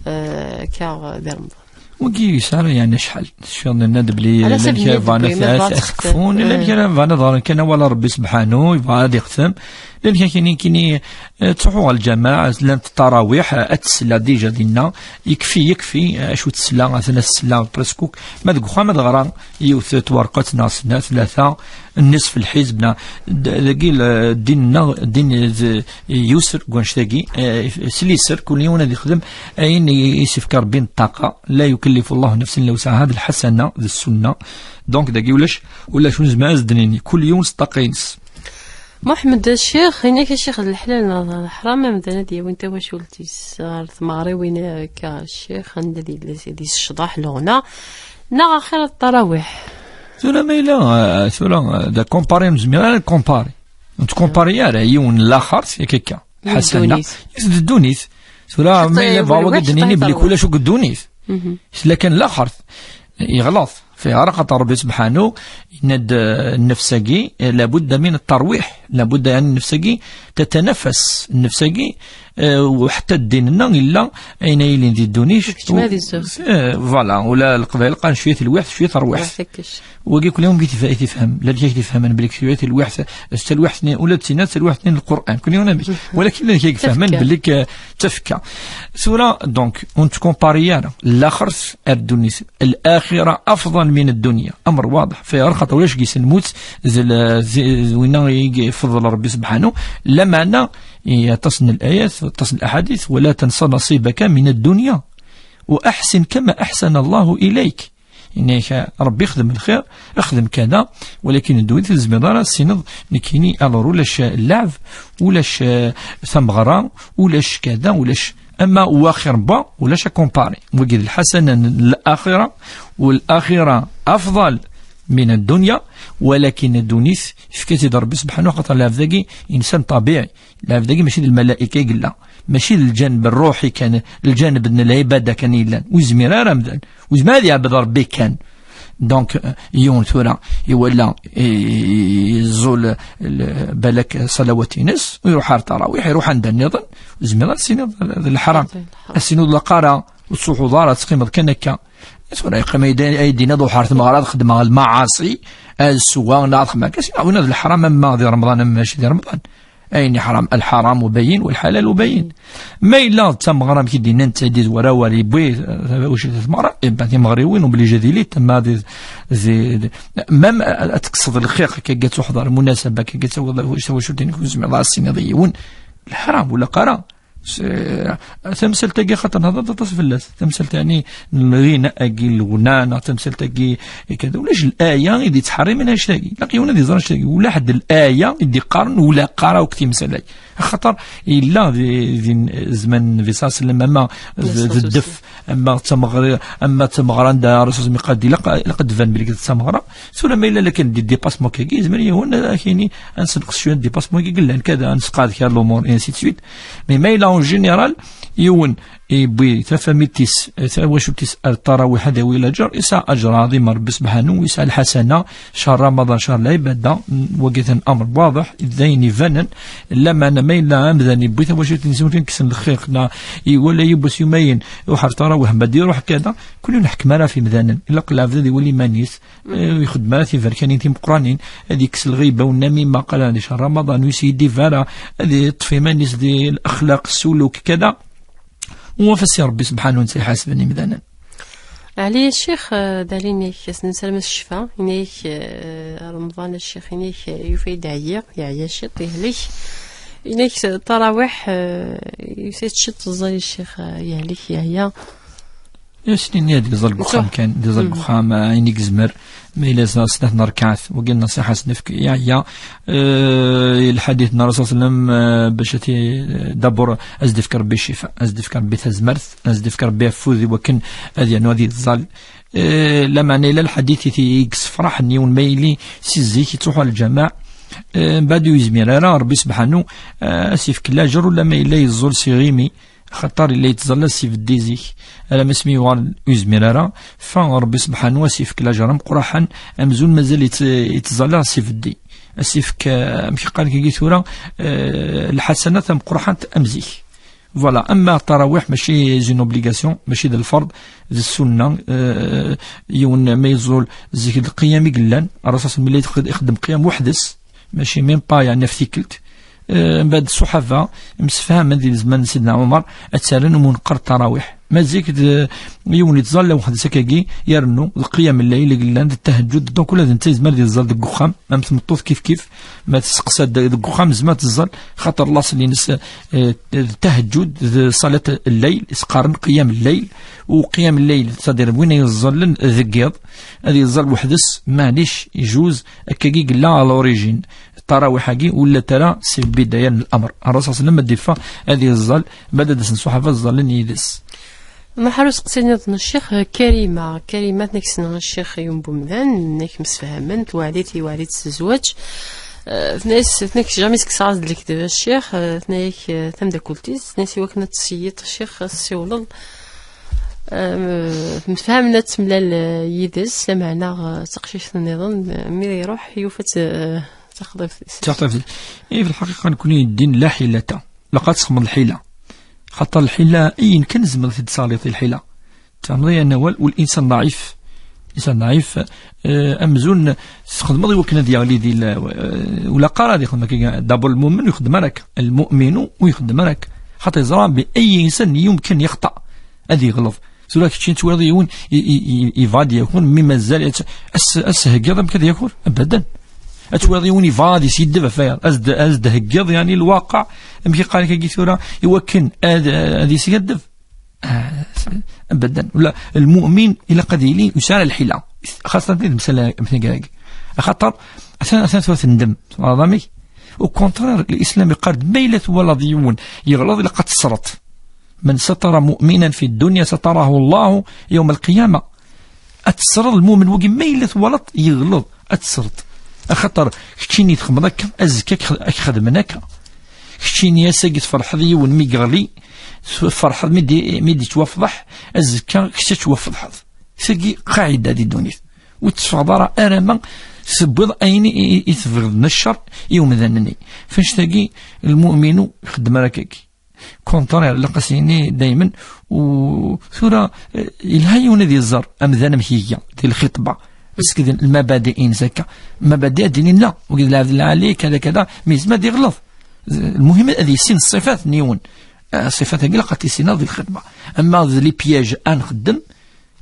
eh, akka di Remḍan? Wagi yesɛa, yani, acḥal? Tecfiḍ, nenna-d belli ala llan kra bɣan ad, ad, ad xefun, llan kra bɣan ad ɣren kan awal Rebbi sebḥanu, yebɣa ad ixtem. Llan kra kini, kini, eh, ttruḥu ɣer lǧamaɛ, llant ttarawiḥ, eh, ad tesla dija dinna, yekfi, yekfi, eh, acu tesla, atan ad tesla presque akk. Ma deg uxxam ad ɣra yiwet twerqet neɣ snat, tlata, nnisf lḥizb, neɣ d-, dagi l-, ddin-nneɣ, ddin d-, yusr deg wannect-agi, eh, s liser, kul yiwen ad ixdem ayen i, i s-ifka Rebbi n ṭṭaqa, la yukellifu Llahu nafsan illa wusɛaha, d lḥasana, d ssunna. Donc, dagi ulac, ulac ur nezmir ad s-d-nini, kul yiwen s ṭṭaqa-ines. Muḥemmed Ccix, ini-ak a Ccix, d leḥlal neɣ d leḥram amdan ad yawin tawacult-is ɣer tmeɣriwin akka a Ccix, anda di, di, di s-ccḍeḥ, leɣna, neɣ axir ṭṭarawiḥ? Tura ma yella, eh, tura, eh, da compari, nezmir ara compari. Ur tcompari ara yiwen n laxert, yak akka. Yiwet n ddunit. Yiwet n ddunit. Tura ma yella bɣa wagi ad d-nini belli kulac akk ddunit. S lakan laxert, yeɣleḍ. Fi ara xaṭer Rebbi sebḥanu, yenna-d, eh, nnefs-agi, eh, labudda min ṭṭerwiḥ. Labudda, yani, nnefs-agi, tatanafas, nnefs-agi, eh, u ḥetta ddin-nneɣ yella, ayen ay yilin di ddunit. Kečč ma di zzux. Eh, voilà, ula Leqbayel qqaren cwiya telwiḥt, cwiya terwiḥt. Wagi kul yiwen i tif-, i tifhem. Llan kra i tifhamen belli cwiya telwiḥt, talwiḥt-nni, ula d tinna, talwiḥt-nni n Lqur'an. Kul yiwen amek. Walakin llan kra i ifehmen belli k-, tafekka. Tura, donc, ur nettkumpari ara. Laxert ar ddunit. Laaxira afḍal min ddunya. Amer waḍeḥ. Fi ɣer xaṭer ulac gis lmut d l-, d, d winna i ifeḍl Rebbi sebḥanu. Lameɛna, i aṭas n layat, aṭas n laḥadit, ولا تنس نصيبك من الدنيا وأحسن كما أحسن الله إليك. Yenna-yak Rebbi xdem lxir, xdem kada, walakin ddunit ur tezmireḍ ara ad tessineḍ, nekkini, alors ulac lɛeb, ulac, eh, tameɣra, ulac kada, ulac. Ama wa xir n wa, ulac a comparer. Wagi d lḥasana n laaxira, u laaxira afḍal من الدنيا، ولكن الدنيا يفكت ربي سبحانه، خاطر العبد ذاكي إنسان طبيعي. العبد ذاكي ماشي د الملائكة يقلا، ماشي د الجانب الروحي كان، الجانب من العبادة كان يلان. وزمير رمضان، وزمير هذا يعبد ربي كان. دونك، آه، يوم ثورة يولى، آه، يزول، آه، بالك صلوات ينس، ويروح على التراويح، يروح عند النظام. وزمير السينو الحرام، السينو القارة، والصحو ضارة تقيم كان هكا. ثورة يقيم يدين، أيدينا ضحى تمغرا، خدمة المعاصي، السوا، نعرف ما كاس، وين هذا الحرام، أما ذي رمضان، أما ماشي ذي رمضان. أين حرام؟ الحرام بين والحلال بين. ما إلا تمغرا كي دينا نتا دي زورا وري بوي، آه، واش تمغرا؟ إيه، بعد مغريوين وبلي جديلي، تما دي، دي، دي. مام، آه، تقصد الخير، كي جات تحضر مناسبة، كي جات تقول واش، واش دينك، واش زعما الله السنة ضيون. الحرام ولا قرا؟ س-، تمثلت كي خاطر نهضر تصف الناس. تمثلت يعني الغناء كي الغناء، تمثلت كي كذا. ولاش الآية يدي تحرم من هاشتاقي؟ لا قيونا دي زرشتاقي. ولا حد الآية يدي قارن ولا قارا وكتي مسلاي. خاطر إلا ذي، ذي زمان النبي صلى الله عليه وسلم، أما ذ-، ذ-، الدف، أما تمغري، أما تمغرا دا رسول الله قال لي، لق-، لقد فان بلي تمغرا. ثم ما إلا لكن دي ديباسمون كي زمان يهون كيني أنسنقص شوية ديباسمون كي قلنا كذا، نسقاد كذا الأمور، إنسي تسويت. مي ما إلا أون جينيرال، يون يبوي تفاميتيس، تاواشوتيس التراويح هذا ويلا جر، يسعى أجر عظيم ربي سبحانه، ويسعى الحسنة، شهر رمضان شهر العبادة، وقت الأمر واضح، إذين يفنن، لا معنى ما إلا عمدا يبوي تاواشوتيس يمكن كسن الخير، لا يولى يبوس يومين، يروح التراويح، بعد يروح كذا، كل يوم نحكم راه في مذنن، إلا قل عبد يولي مانيس، آه، يخدم راه في فركانين تيمقرانين، هذيك الغيبة والنميمة، قال هذا شهر رمضان، ويسيدي فارا، هذه يطفي مانيس دي الأخلاق، السلوك، كذا. وفسي ربي سبحانه وتعالى يحاسبني مدانا. علي الشيخ، آه، دالينيك، نسلم الشفاء، إنيك، آه، رمضان الشيخ، إنيك، آه، يفيد عيا، يعيا شيط، يهلك. إنيك التراويح، آه، يسيد شط الزي الشيخ، آه، يهلك، يعيا. يا سيدي، نيا ديك زال بخام كان، ديك زال بخام، آه، عينيك زمر. ما إلا سنة، سنة نركعث، وقال نصيحة سنفك، يا، يا. آه، الحديث عن الرسول صلى الله عليه وسلم، آه، باش تي-، دبر أزدفك ربي الشفاء، أزدفك ربي تزمرث، أزدفك ربي فوذي وكن، أذي أنو أذي الظل. آه، لا معنى إلا الحديث يتي يكس فرح نيون ميلي، سيزيك يتروح على الجماع. آه، بعد يزمير، راه ربي سبحانه، آه، سيفك لا جر ولا ما إلا يزول سيغيمي. خاطر إلا يتزلى سيف الدي زيك، ألا مسمي يوغال يزمير أرا، فربي سبحانه وتعالى سيفك لا جرم قرحا، أمزون مازال يت-، يتزلى سيف الدي. سيفك، آه، أمشي قال كي ثورة، آه، الحسنة تم قرحا أمزيك. فوالا، أما التراويح ماشي زين أوبليغاسيون، ماشي ذا الفرض، ذا السنة، آه، يون ما يزول زيك القيام يقلان، الرسول صلى الله عليه وسلم يخد-، يخدم قيام وحدس، ماشي ميم با يعني في تيكلت. آه، من بعد الصحابة مسفهمن ذي زمان سيدنا عمر، أتسالن ومنقر التراويح. ما زيك د-، يوم يتزال لو واحد سكاكي يرنو القيام الليل اللي قلنا د التهجد. دونك ولا ذي نتا يزمر ذي الزال دق وخام، ما مثمطوط كيف كيف، ما تسقسى د-، دق وخام زمان تزال، خاطر الله صلي نس، آه، التهجد ذ صلاة الليل، إسقارن قيام الليل، وقيام الليل صدر وين يزال ذقيض، هذه يزال وحدس، معليش يجوز، أكاكي قلنا على l'origine. التراويح هاكي ولا ترى سي بداية من الأمر. الرسول صلى الله عليه وسلم ديفا هذه الظل، بدأ دس الصحابة الظل يدس. نحرس قصيدة الشيخ كريمة. كريمة تنكسنا الشيخ يوم بومدان، نك مسفهمن، تواليتي واليت الزواج. آه، تنس، تنكس جامي سكساز دلك دابا الشيخ، آه، تنايك، آه، تمدا كولتيز، تنسي وكنا تسيط الشيخ السيولل. آه، متفهمنا تملال، آه، يدس، لمعنا، آه، تقشيش النظام، آه، مي يروح يوفت، آه، تخطيف. تخطيف. إيه، في الحقيقة نكون الدين لا حيلة، لا قد تخمض الحيلة. خاطر الحيلة، إيه، يمكن زمن في تصاليط الحيلة. تعمل يا نوال، والإنسان ضعيف. الإنسان ضعيف، آه، أمزون تخدم ضي وكنا ديالي دي لا، آه، ولا قرا دي خدمة كي دابور المؤمن يخدم راك، المؤمن ويخدم راك. خاطر يزرع بأي إنسان يمكن يخطأ، هذه يغلط. ثورة كتشين تويض يون ي-، ي-، ي-، يفاد يكون مما زال يت-، أس-، أس هكذا مكذا يكون أبدا. أتويض يون يفاد يسيد دفع فيض. أزد، أزد هكذا يعني الواقع. أمشي قال كي ثورة يوكن أد-، أد يسيد دفع. آه، أبدا. ولا المؤمن إلا قد يلي يسال الحيلة، خاصة في المسألة مثل هكاك. خاطر أثناء، أثناء ثورة الندم، عظمي. أو كونترير، الإسلام يقال ما إلا تولى ضيون يغلظ إلا قد تصرت. من ستر مؤمنا في الدنيا ستره الله يوم القيامة. Ad tesreḍ lmumen wagi, ma yella twalaḍ yeɣleḍ, ad tesreḍ. Axaṭer keččini txedmeḍ akka, azekka ad k-, ad k-xedmen akka. Keččini ass-agi tferḥeḍ yiwen mi yeɣli, tferḥeḍ mi d-, mi d-yettwafḍeḥ, azekka kečč ad twafḍḥeḍ. Tagi qaɛida di ddunit. Ur tetteffɣeḍ ara, ara ma tewwiḍ ayen i, i, i tebɣiḍ n ccer i umdan-nni. F annect-agi, lmuminu ixeddem ara akkagi. Contraire, ilaq ad s-yini daymen, u tura, eh, yelha yiwen ad yeẓẓar amdan amek iga di lxitba, parce que lmabadi-ines akka, lmabadi ad d-inin la, wagi d lɛebd lɛali, kada, kada, mais yezmer ad yeɣleḍ. Lmuhim ad yessin ṣṣifat n yiwen. Eh, ṣṣifat-agi ilaq ad t-issineḍ di lxitba. Ama d les pièges ad nxeddem,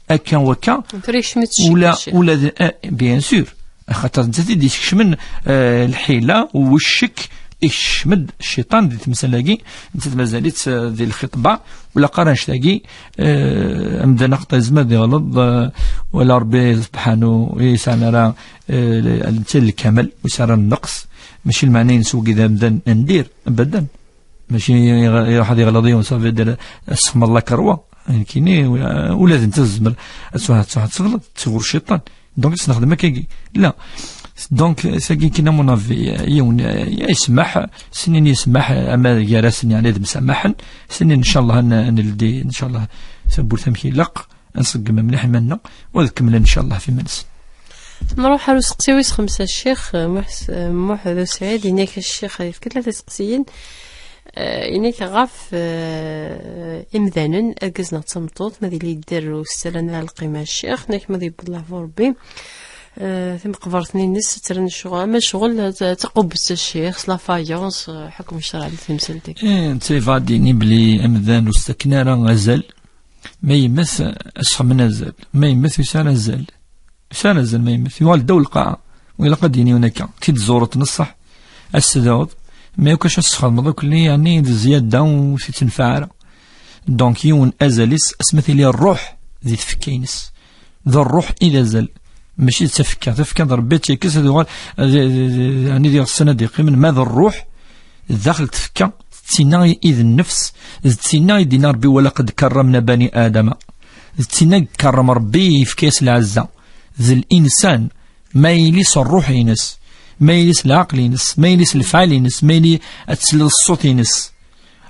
akka wakka. Tura yekcem-itt ula, ccekk. Ula d, eh, bien sûr. Axaṭer nettat i d-iskecmen, eh, lḥila u ccekk, ikcem-d cciṭan di temsal-agi, nettat mazal-itt, eh, di lxitba, ula qqar annect-agi, eh, amdan axaṭer yezmer ad yeɣleḍ, eh, wala Rebbi subḥanu ur yesɛan ara, eh, netta d lkamal, ur yesɛi ara nnqes, mačči lmeɛna-ines wagi d amdan n dir, abadan. Mačči iɣ-, iruḥ ad yeɣleḍ yiwen, ça veut dire, ad tessexmeḍ la croix. Nekkini, ula, ula d netta tezmer ad tṛuḥ, ad tṛuḥ ad teɣleḍ, tɣur cciṭan. Donc, ad tt-nexdem akkagi. La. Donc, tagi kan, à mon avis, yiwen, eh, yesmaḥ, snin yesmaḥ, ama gar-asen, yeɛni ad msamaḥen, snin, ncallah, ad n-, ad neldi, ncallah, tawwurt amek ilaq, ad nṣeggem mliḥ iman-nneɣ, u ad kemmlen, ncallah, ɣef iman-nsen. Nruḥ ar useqsi wis xemsa, Ccix, eh, Muḥ-, eh, Muḥ d Usɛid, yenna-k Ccix, yefka tlata iseqsiyen, eh, yenna-k ɣef, eh, imdanen, argaz neɣ d tameṭṭut, ma d yella yedder ur s-ttalan ara lqima, Ccix, yenna-k ma d yewweḍ leɛfu Rebbi, eh, timeqbert-nni-ines ad terren ccɣel, ama ccɣel, eh, taqubet, Ccix, s la faïence, eh, ḥukm ccṛeɛ di temsalt-agi. Eh, netta yebɣa ad d-yini belli amdan ur s-ttaken ara azal, ma yemmet, ad s-xemmen azal. Ma yemmet, ur yesɛi ara azal. Ur yesɛi ara azal ma yemmet. Yuɣal ddaw lqaɛa. U ilaq ad d-yini yiwen akka. Ti d-tẓureḍ n ṣṣeḥ, ad s-tedɛuḍ. Ma yakk acu ad s-txedmeḍ akk-nni, yeɛni d zzyada ur t-ittenfaɛ ara. Donc, yiwen azal-is, asmi tili rruḥ di tfekka-ines. D rruḥ i d azal. Mačči d tafekka. Tafekka d Rebbi ad tt-yekkes, ad uɣal, ad, ad, ad, yeɛni d iɣsan ad d-yeqqimen. Ma d rruḥ, daxel tfekka, d tinna i, i d nnefs, d tinna i d-yenna Rebbi: "Wa laqad karramna bani Adama." D tinna i ikerrem Rebbi, yefka-yas lɛezza. D linsan, ma yili s rruḥ-ines, ma yili s lɛaqel-ines, ma yili s lefɛal-ines, ma yili ad tesliḍ ṣṣut-ines.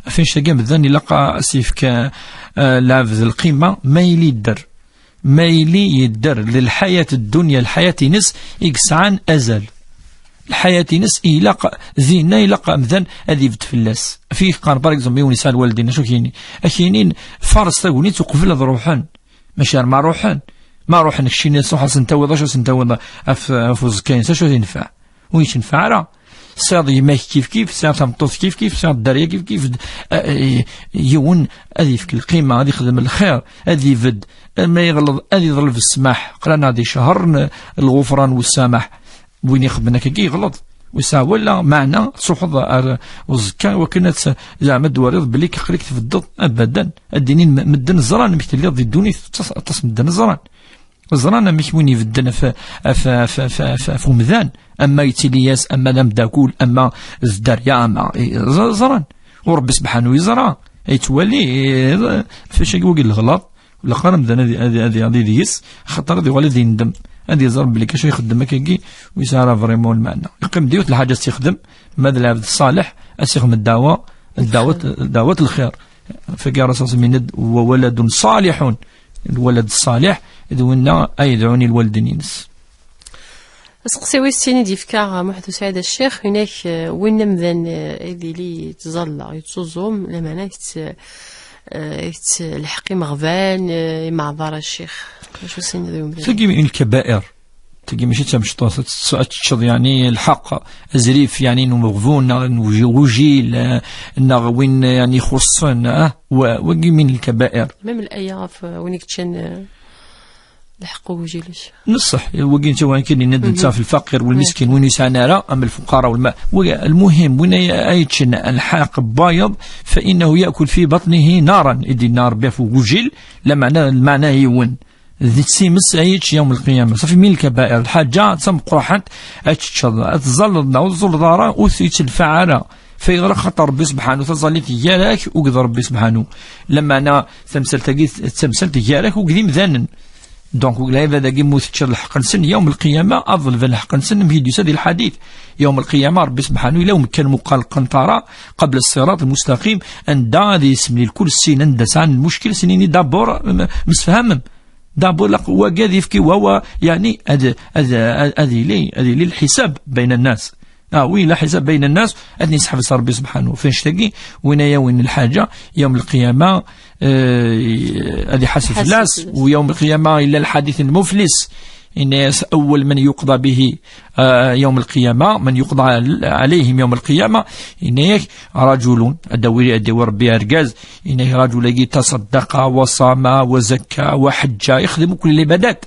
Ɣef annect-agi amdan ilaq a s-yefk, eh, lɛebd lqima, ma yili yedder. Ma yili yedder d lḥayat ddunya, lḥayat-ines i yesɛan azal. Lḥayat-ines ilaq, dinna ilaq amdan ad ibedd fell-as. Ɣef i qqaren, par exemple, yiwen yesɛa lwaldin, acu k-yini? Ad k-yinin, fares tagnit uqbel ad ruḥen. Maca ar ma ruḥen, ma ruḥen keččini, truḥ ad sen-tawiḍ, acu ad sen-tawiḍ ɣef, ɣef uẓekka-ines, acu ad yenfeɛ? Ur yettenfeɛ ara. Tesɛiḍ gma-k kif kif, tesɛiḍ tameṭṭut kif kif, tesɛiḍ dderya kif kif, d-, a-, a-, yiwen ad yefk lqima, ad yexdem lxir, ad ibedd, ma yeɣleḍ ad yeḍleb ssmaḥ, qran ad ichehṛen lɣufran u ssamaḥ. Win ixedmen akkagi yeɣleḍ. Ur yesɛi wala meɛna ad truḥeḍ ar uẓekka i wakken ad t-, zeɛma ad d-twaliḍ belli aql-ik tbeddeḍ abadan. Ad d-inin m-, medden ẓran amek telliḍ di ddunit, aṭas, aṭas medden ẓran. Ẓran amek win ibedden ɣef, ɣef, ɣef umdan, ama yettili-yas, ama d ameddakel, ama d dderya, ama, ẓ-, ẓran. U Rebbi sebḥanu yeẓra, yettwali, ɣef wacu-agi wagi d leɣlaḍ. Ur ilaq ara amdan ad, ad, ad iɛḍi deg-s, axaṭer ad yuɣal ad yendem, ad yeẓer belli acu ixeddem akkagi ur yesɛi ara vraiment lmeɛna. Yeqqim-d yiwet lḥaǧa ad tt-yexdem, ma d lɛebd ṣṣaleḥ, ad s-ixdem ddeɛwa, ddeɛwat, ddeɛwat lxir. Fagi ara s-, yenna-d: "Wa waladun ṣaliḥun." Lwalad ṣṣaleḥ d winna ay yedɛun i lwaldin-ines. Aseqsi wis sin i d-yefka Muḥend U Sɛid a Ccix, yenna-k, eh, win amdan, eh, i d-yili yettẓalla, yettuẓum, lameɛna yett-, eh, yettelḥeq imeɣban, eh, imeɛḍar a Ccix. Acu s-yenniḍ i umdan? Tagi min lkabair. Tagi mačči d tamecṭuḥt, ad tečč-, ad teččeḍ, yeɛni, lḥeqq, azrif, yeɛni, n umeɣbun, neɣ n uj-, ujil, eh, neɣ win, yeɛni, ixuṣṣen, eh, wa-, wagi min lkabair. Même l'aya ɣef, eh, win i yeččan, eh, lḥeqq ugujil-is. N ṣṣeḥ, wagi netta wayen kan yenna-d netta ɣef lfaqir walmiskin, win ur yesɛan ara, am lfuqara walma-, wa-, المهم, win ay, ay yeččen lḥeqq n wayeḍ, فإنه يأكل في بطنه نارا, i d-yenna Rebbi ɣef ugujil, lameɛna, lmeɛna yiwen. D times ay yečč yawm lqiyama. Ṣafi min lkabair, lḥaǧa d tameqqraḥant ad teččeḍ, ad tẓalleḍ neɣ ur tẓulleḍ ara, ur t-yettenfaɛ ara. Fayɣer? Axaṭer Rebbi sebḥanu, taẓallit gar-ak akked Rebbi sebḥanu. Lameɛna tamsalt-agi d tamsalt gar-ak akked imdanen. Donc, lɛibad-agi mu teččiḍ lḥeqq-nsen, yawm lqiyama, ad ḍelben lḥeqq-nsen, mi d-yusa di lḥadit. Yawm lqiyama, Rebbi subḥanahu, ila umkan muqal qenṭara, qabla ṣṣirat lmustaqim, anda ad yessemlil kul sin, anda sɛan lmuckil, sin-ini d'abord, m-, msefhamem. D'abord, laq-, wagi ad yefki wawa, yani, ad, ad, ad, ad yili, ad yili lḥisab bayna nnas. Ah, oui, la ḥisab bayna nnas, ad ten-yesseḥbes Rebbi subḥanahu. F annect-agi, win ay yawin lḥaǧa, yawm lqiyama, eh, ad iḥaseb fell-as, fell-as. U yawm lqiyama, illa lḥadit n lmuflis. Yenna-yas, أول من يقضى به, eh, yawm lqiyama, من يقضى عليهم yawm lqiyama, yenna-yak, رجل, ad d-awi, ad d-awi Rebbi argaz, yenna-yak, rajul-agi تصدق وصام وزكى وحج, ixdem akk lɛibadat.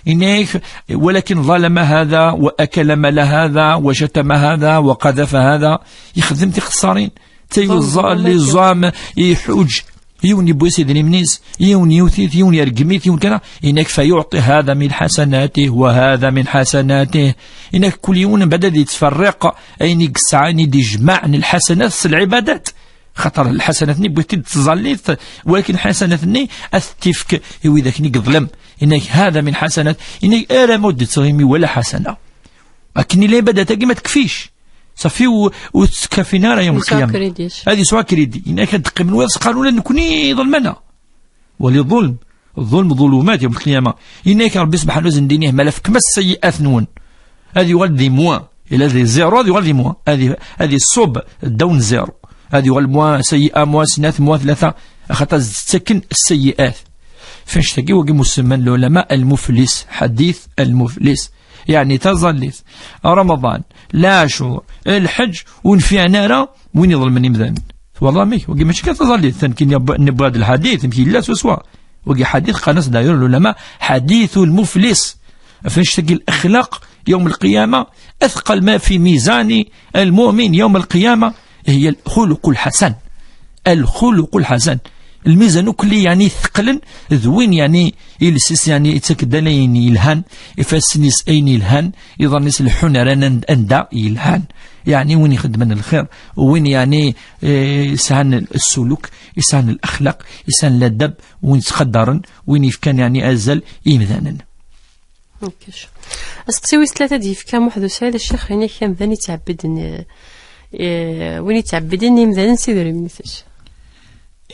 Yenna-yak, ولكن ظلم هذا وأكل مال هذا وشتم هذا وقذف هذا. Ixdem tixessarin. Tayuẓa, ظلم وما كسب. Liẓam, iḥuǧ. Yiwen yewwi-as idrimen-is, yiwen yewwet-it, yiwen yergem-it, yiwen kana. Yenna-yak, فيعطي هذا من حسناته وهذا من حسناته. Yenna-yak, kul yiwen mbeɛd ad yettferriq ayen i yesɛa, ayen i d-ijmaɛ n lḥasanat s lɛibadat. Xaṭer lḥasanat-nni wwin-t-id d tẓallit, walakin lḥasanat-nni ad t-ifk i widak-nni yeḍlem. Yenna-yak, هذا من حسنات, yenna-yak, arama ur d-yettɣimi wala ḥasana. Akken i lɛibadat-agi ma tekfic, safi u-, ur tettkafin ara yawm lqiyama. Yesɛa crédit. Ad yesɛu akridi. Yenna-yak ad d-qqimen wiyaḍ s qqaren ula d nekni ḍelmen-aɣ. Wali ḍulm. Ḍulm ḍulumat yawm lqiyama. Yenna-yak Rebbi subḥanahu wa taɛala, zendin-ih, ma la fkem-as sayyi'at-nwen. Ad yuɣal di moins. Ila di zéro, ad yuɣal di moins. Ad i-, ad iṣub ddaw n zéro. Ad yuɣal moins sayyi'a, moins snat, moins tlata. Axaṭer ad s-d-ttaken sayyi'at. F annect-agi wagi musemman lɛulama al-muflis, ḥadit al-muflis. Yeɛni taẓallit, Ramaḍan, lɛacur, lḥeǧ, ur nfiɛen ara win iḍelmen imdanen. Twalaḍ amek? Wagi mačči kan taẓallit, amek i newwi-d lḥadit, amek yella swaswa. Wagi ḥadit, qqaren-as d'ailleurs lɛulama ḥadit al-muflis. F annect-agi lexlaq yawm lqiyama, athqal ma fi mizani al-mu'min yawm lqiyama, هي الخلق الحسن. الخلق الحسن. Lmizan akk-nni, yeɛni, itheqlen d win, yeɛni, iles-is, yeɛni, ittak-d ala ayen yelhan, ifassen-is ayen yelhan, iḍarren-is leḥḥun ar an-, anda yelhan. Yeɛni, win ixeddmen lxir, win, yeɛni, eh, yesɛan ssuluk, yesɛan lexlaq, yesɛan ladab, win yettqadaren, win yefkan, yeɛni, azal i yimdanen. Aseqsi wis tlata d-yefka Muḥ d Usaɛid, a Ccix, yenna-k amdan yettɛebbiden, eh, eh, win yettɛebbiden imdanen s idrimen-is.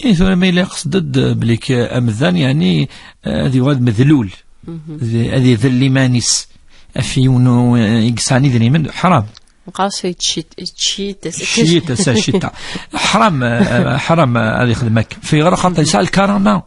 Eh, tura ma yella iqsed-d belli k-, amdan, yeɛni, eh, ad yuɣal medlul, ad, ad idel iman-is ɣef yiwen u-, eh, i yesɛan idrimen, ḥram. Nqas yettcit-, yettcit-, Ccita, sa ccita. Ḥram, eh, ḥram, eh, ad ixdem akka. Fi ɣer xaṭer yesɛa lkarama.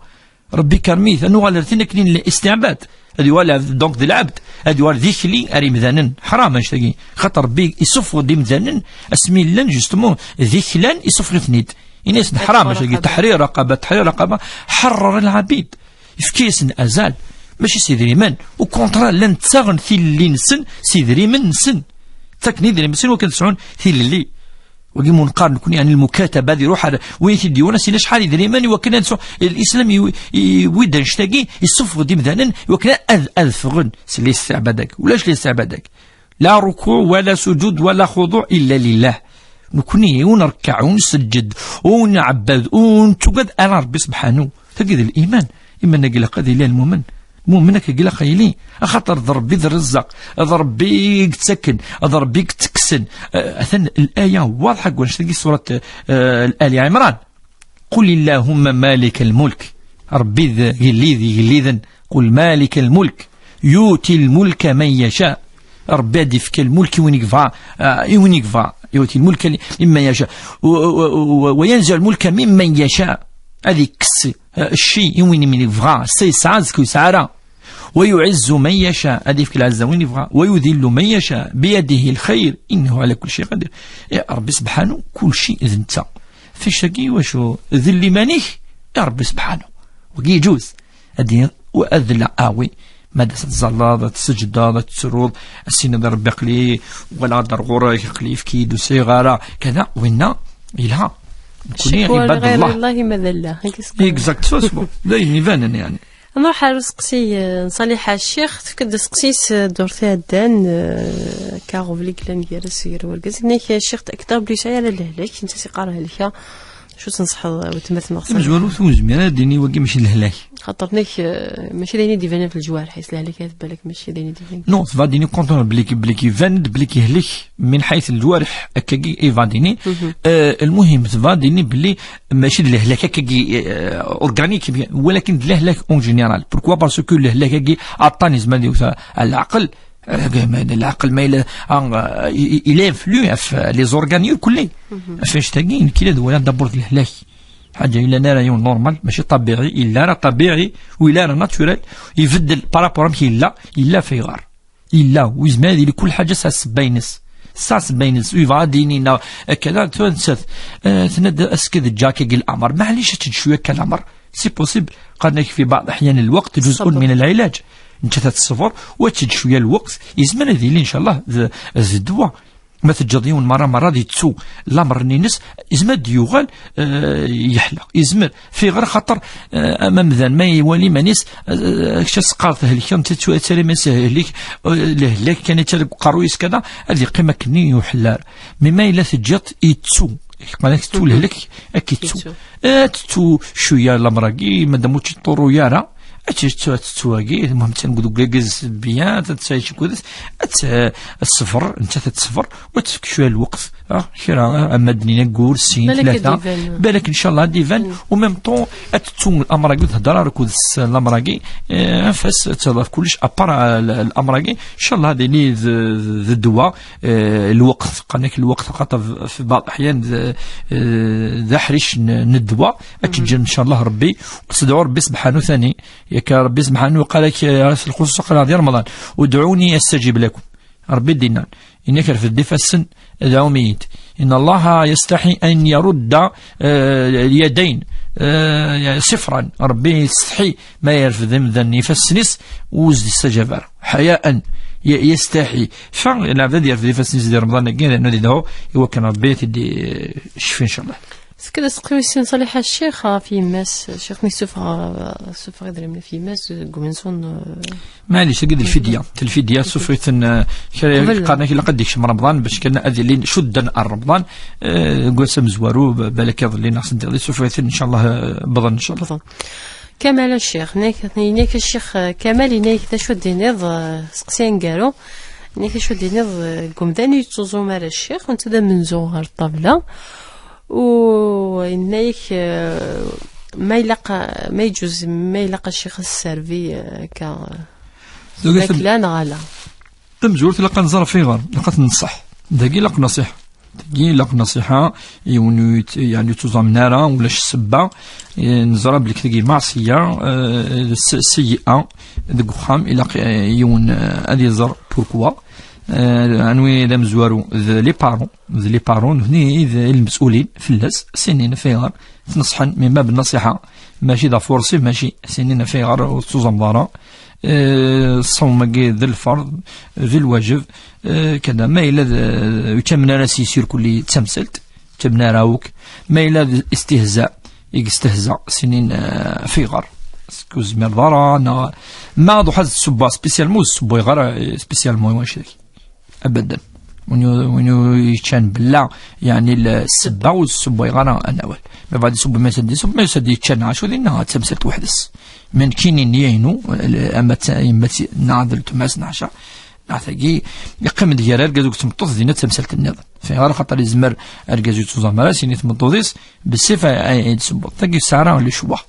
Rebbi ikerrem-it, ad nuɣal ar tin akken i nella istiɛbad. Ad yuɣal lɛebd, donc d lɛebd, ad yuɣal d ikli ar imdanen. Ḥram annect-agi. Xaṭer Rebbi isuffeɣ-d imdanen, asmi llan, justement, d iklan, isuffeɣ-iten-id. Ini-asen-d ḥram annect-agi, teḥrir raqaba, teḥrir raqaba, ḥeṛṛer lɛabid. Yefka-yasen azal, mačči s idrimen. Au contraire, llan ttaɣen tilelli-nsen s idrimen-nsen. Ttaken idrimen-nsen wakken ad sɛun tilelli. Wagi mu neqqar nekni, yeɛni, lmukataba, ad iruḥ ar win i t-id-yewwin, ad s-yini acḥal idrimen i wakken ad sɛu. Lislam i, i, yewwi-d annect-agi, yessufeɣ-d imdanen i wakken ad, ad ffɣen s listiɛbad-agi. Ulac listiɛbad-agi. La rukuɛ, wala sujud, wala xuduɛ, illa lillah. Nekni ur nrekkeɛ, ur nseǧǧed, ur nɛebbed, ur nettugad ala Rebbi subḥanu. Tagi d liman. Iman-agi ilaq ad yili lmumen. Lmumen akka ilaq ad yili. Axaṭer d Rebbi i d-irezzaq, d Rebbi i yettaken, d Rebbi i yettekksen. Eh, atan laya waḍḥa deg wannect-agi, surat, eh, Ali Ɛimran. قل اللهم مالك الملك. Rebbi d igellid igelliden. قل مالك الملك. يؤتي الملك من يشاء. Rebbi ad d-ifk lmulk i win i yebɣa, eh, i win i yebɣa. يؤتي الملك لمن يشاء. و-, و-, و-, وينزع الملك ممن يشاء. Ad ikkes, eh, cci i win i yebɣa. Ass-a yesɛa, azekka ur yesɛi ara. ويعز من يشاء. Ad ifk lɛezza win i yebɣa. ويذل من يشاء. بيده الخير. إنه على كل شيء قدير. Eh, Rebbi subḥanu, kul cci d netta. F annect-agi, iwacu? Del iman-ik i Rebbi subḥanu. Wagi yeǧuz. Ad d-, ad d-, ah oui. Ma d ad tettẓallaḍ, ad tesseǧdaḍ, ad tettruḍ, ad s-tiniḍ i Rebbi aql-i, walaɣ-d ar ɣur-k, aql-i, efk-iyi-d, ur sɛiɣ ara, kada, winna, yelha. Nekni, عباد الله. شكوى لغير الله مذلة. Exact, swaswa. D ayen ibanen, yeɛni. Nruḥ ar useqsi, eh, n Ṣaliḥa Ccix, tefka-d aseqsi-s, eh, ddurt iɛeddan, eh, akka ɣubli yellan gar-as gar wergaz. Yenna-k, eh, Ccix, tأكد belli ur yesɛi ara lehlak, netta s-iqqar helkeɣ. Acu tenṣeḥeḍ, eh, weltma-tneɣ Ṣaliḥa? Tamezwarut, ur nezmir ara ad d-nini wagi mačči d lehlak. Xaṭer nek, eh, mačči d ayen i d-ibanen ɣef leǧwareḥ-is, lehlak-a balak mačči d ayen i d-ibanen. Non, tebɣa ad d-tini contraire, belli, belli iban-d, belli yehlek min ḥayt leǧwareḥ, akkagi iban-d-ini. Mhm. Eh, lmuhim, tebɣa ad d-tini belli mačči d lehlak akkagi, eh, organique, walakin d lehlak en général. Pourquoi? Parce que lehlak-agi aṭṭan yezmer ad yewwet ɣer leɛqel, eh, ma leɛqel ma yella, ah, il, il influe ɣef les organes irkelli. Mhm. Ɣef annect-agi, nekk la d-walaɣ d'abord d lehlak. Ḥaǧa yellan ara yiwen normal, mačči ṭabiɛi, yella ara ṭabiɛi, u yella ara naturel, ibeddel par rapport amek yella, yella ɣef yiɣar. Yella, u yezmer ad yili kul ḥaǧa tesɛa ssebba-ines. Tesɛa ssebba-ines, u yebɣa ad d-yini neɣ akka da, tura nettat, eh, tenna-d ass-agi d Jack-agi leɛmer, maɛlic ad teǧǧ cwiya akka leɛmer. C'est possible, qqaren-ak fi baɛḍ aḥyan lweqt, ǧuz'un min lɛilaǧ. Nettat ad teṣber, u ad teǧǧ cwiya lweqt, yezmer ad yili, ncallah, d, d ddwa. Ma teǧǧeḍ yiwen merra merra ad yettu lamer-nni-ines, yezmer ad d-yuɣal, eh, yeḥleq. Yezmer. Fiɣer xaṭer, eh, ama amdan ma iwali iman-is, eh, kečč ad s-teqqareḍ helkeɣ, netta ad tali iman-is helk, eh, lehlak kan i ttali deg uqerruy-is kada, ad yeqqim akkenni yuḥell ara. Mi ma yella teǧǧiḍ yettu. Qal-ak tettu lehlak, ad k-yettu. Yettu. Eh, tettu cwiya lamer-agi, madam ur tt-iṭurru ara, ad tettu, ad tettu agi, المهم تنقد وقاقز bien, تتسايش كودس, ad tt-, ad teṣber, nettat ad teṣber, u ad tefk cwiya lweqt, ah, kra, ah, ama d-nini aggur, sin, tlata, balak ad d-iban. Balak, ncallah, ad d-iban, u même temps, ad tettu lamer-agi, thedder ara kud s-, lamer-agi, eh, anef-as, ad teḍaf kullec, à part, ah, l-, lamer-agi, ncallah, ad yili d, d, d ddwa, eh, lweqt, qqaren-ak lweqt, xaṭer f-, fi baɛḍ aḥyan d, eh, d aḥric n, n ddwa, ad teǧǧ, ncallah, Rebbi, u tedɛu Rebbi sebḥanu tani, yak Rebbi sebḥanu yeqqar-ak, eh, s lxuṣuṣ aql-aɣ di Remḍan, ادعوني أستجب لكم. Rebbi d-yennan, yenna-k refdet ifassen, dɛum-iyi-d. إن الله يستحي أن يرد, eh, اليدين, eh, صفرا. Rebbi yesteḥi ma yerfed imdanen ifassen-is, ur s-d-istaǧab ara. حياء ي-, يستحي. Fa, lɛebd ad yerfed ifassen-is di Remḍan-agi, d anna ad idɛu, i wakken Rebbi ad t-id-icfi, ncallah. Tekka-d aseqqi wis sin Ṣaliḥa Ccix ɣef yemma-s, Ccix mi sufeɣ, sufeɣ idrimen ɣef yemma-s deg umensu n, eh, maɛlic, tagi d lfidya. Lfidya, sufeɣ-iten, eh, kra qqaren-ak ilaq ad d-ikcem Remḍan, bac kan ad ilin cudden ar Remḍan, eh, deg wass amezwaru, b-, balak iḍelli neɣ send iḍelli, sufeɣ-iten, ncallah, eh, bḍan, ncallah. Bḍan. Kamal a Ccix, yenna-k, yenna-k a Ccix, eh, Kamal, yenna-k d acu d-tiniḍ, eh, seqsi aneggaru, yenna-k d acu d-tiniḍ, eh, deg umdan ur yettuẓum ara Ccix, netta d amenzu ɣer ṭṭabla, u yenna-k, eh, ma ilaq, ma yeǧuz, ma ilaq a Ccix ad sserbi, eh, akka, eh, tugi tam-, lakla neɣ ala. Tamezwarut ilaq ad nẓer ɣef yiɣer, ilaq ad t-nenṣeḥ. Dagi ilaq nṣiḥa. Tagi ilaq nṣiḥa, yiwen ur yet-, yeɛni ur ttuẓamen ara, ulac ssebba. Eh, neẓra belli tagi maɛṣiyya, eh, s-, seyyi'a deg uxxam, ilaq, eh, yiwen, eh, ad iẓer pourquoi. Eh, anwi d amezwaru, d les parents, d les parents, nutni i d lmes'ulin fell-as, sinin ɣef yiɣer, tneṣḥen, min bab nṣiḥa, mačči d aforsi, mačči, sinin ɣef yiɣer ur tettuẓameḍ ara. Eh, ṣṣawm-agi d lferḍ, d lwajeb, eh, kada. Ma yella d, eh, ur ttamen ara s yisirkuli d tamsalt, ur ttamen ara akk. Ma yella d istihza, i yestehza, sinin, eh, ɣef yiɣer. Ur zmireḍ ara, neɣ ma ad uḥad tessewwa spécialement, ur tessewwayeɣ ara, eh, spécialement i wanect-agi. Abadan. Win yu-, win yu-, yeččan bella, yeɛni l-, ssebba ur tessewwayeɣ ara anawal. Ma bɣa ad iseww, ma yusa-d iseww, ma yusa-d yeččan acu dinna, d tamsalt weḥd-s. Ma nekkini nniya-inu, l-, ama d ta-, yemma-s neɣ d letma-s neɣ aca, neɣ tagi, yeqqim-d gar argaz akked tmeṭṭut, dinna d tamsalt nniḍen. Fiɣer xaṭer yezmer argaz ur yettuẓam ara, s-yini tmeṭṭut-is, bessif ay, ay, ay d-tessewweḍ. Tagi tesɛa ara le choix.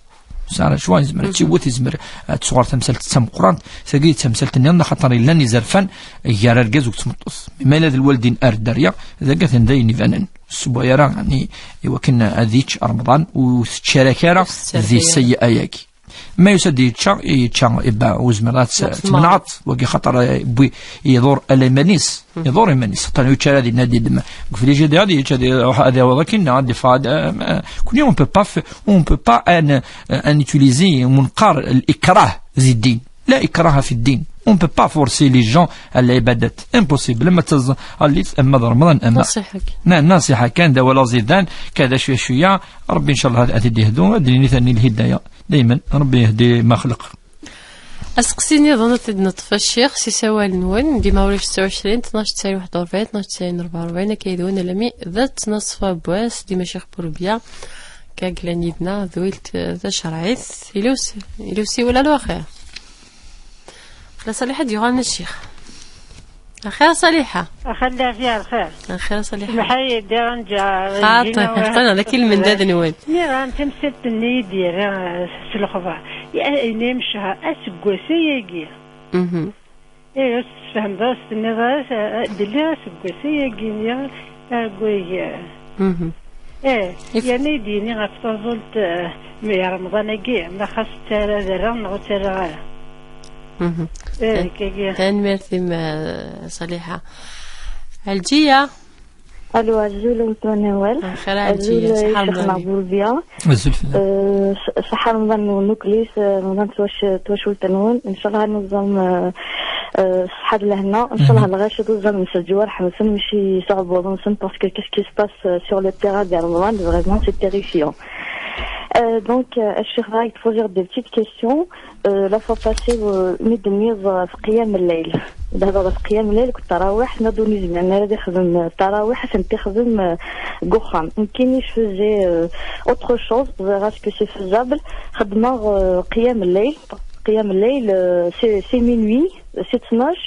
Sara cwa yezmer ad tiwet, yezmer ad tesɣer tamsalt d tameqqrant, tagi d tamsalt nniḍen, axaṭer yellan izerfan gar argaz akked tmeṭṭut. Ma yella d lwaldin ar dderya, dagi atan d ayen ibanen. Ur ssewway ara, ɛni, i wakken ad yečč Remḍan, ur tettcarak ara di seyyi'a-agi. Ma yusa-d yečča, yečča, ibba, ur zmireḍ ad tt-, tmenɛeḍ, wagi xaṭer, eh, yewwi, iḍur ala iman-is. Iḍur iman-is, xaṭer yečča ara dinna ad yeddem deg frigidaire, ad yečč, ad iruḥ, ad yaweḍ akin, ad iffeɣ, ad, eh, ma, kuni, on peut pas fa-, on peut pas, an, an utiliser, on neqqar l'ikrah di ddin. La ikraha fi ddin. On peut pas forcer les gens à l'ibadat. Impossible. Ama d taẓallit, ama d Remḍan, ama. Nṣiḥa kan. Na, nṣiḥa kan, d awal aẓidan, kada cwiya cwiya, Rebbi ncallah ad, ad t-id-yehdu, ad d-nini tanni lhidaya. Dayman, Rebbi yehdi ma xleq. Aseqsi niḍen ad t-id-neṭṭef a Ccix s isawalen-nwen, dima ulac tesɛa u ɛecrin, tnac tesɛin waḥed u rebɛin, tnac tesɛin rebɛa u rebɛin, akka yid-wen alami d tnaṣfa n wass, dima Ccix Burebya. Kaglen yid-neɣ d wilt, eh, tacerɛit. Ilus, ilus iwala lwaxir. La Saliḥa d-yuɣalen ccix. Axir Saliḥa. Axir Saliḥa. Axir Saliḥa. Semḥ-iyi, ddiɣ nǧa. Xaṭi, qqlen d akil mendad-nwen. Nniɣ-am tamsalt-nni i d-yerra, eh, s lexbar. Ayen imecḥer, aseggas ayagi. Mhm. Eh, ur tessefhameḍ ara, s-tenniḍ ara, eh, belli aseggas ayagi, eh, agway, eh. Mhm. Eh, yerna i d-yini ɣef taẓult, eh, n Remḍan-agi, ma xas ttara ad rreɣ neɣ ur ttarraɣ ara. Mhm. Eh, kagi. Tanemmirt-im, eh, Saliḥa. Ɛelǧiya. Allo, azul a weltma Newwal. Axir a Ɛelǧiya, azul a ṣṣeḥa Ccix Remḍan. Neɣ Burbiya. Azul fell-am. Euh, ṣ-, ṣṣeḥa Remḍan-nwen akk, euh, Remḍan twac-, twacult-nwen. Ncallah ad neẓẓam, euh, euh, ṣṣeḥa d lehna. Ncallah lɣaci d uẓam n Sǧewwer Ḥemsen, mačči s uɛebbuḍ-nsen, parce que qu'est-ce qui se passe, euh, sur le terrain di Remḍan, vraiment, c'est terrifiant. Euh, donc, euh, Ccix, je vais poser des petites questions. Euh, la fois passée, euh, mi d-nniḍ, euh, ɣef qiyam lleyl. Nehḍer ɣef qiyam lleyl, akked ttarawiḥ, nniḍ ur nezmir ara ad ixdem, euh, ttarawiḥ, ad tent-ixdem, euh, deg uxxam. Nekkini, je faisais, euh, autre chose, ẓriɣ est-ce que c'est faisable. Xedmeɣ, euh, qiyam lleyl. Qiyam lleyl, euh, c'est, c'est minuit, c'est tnac.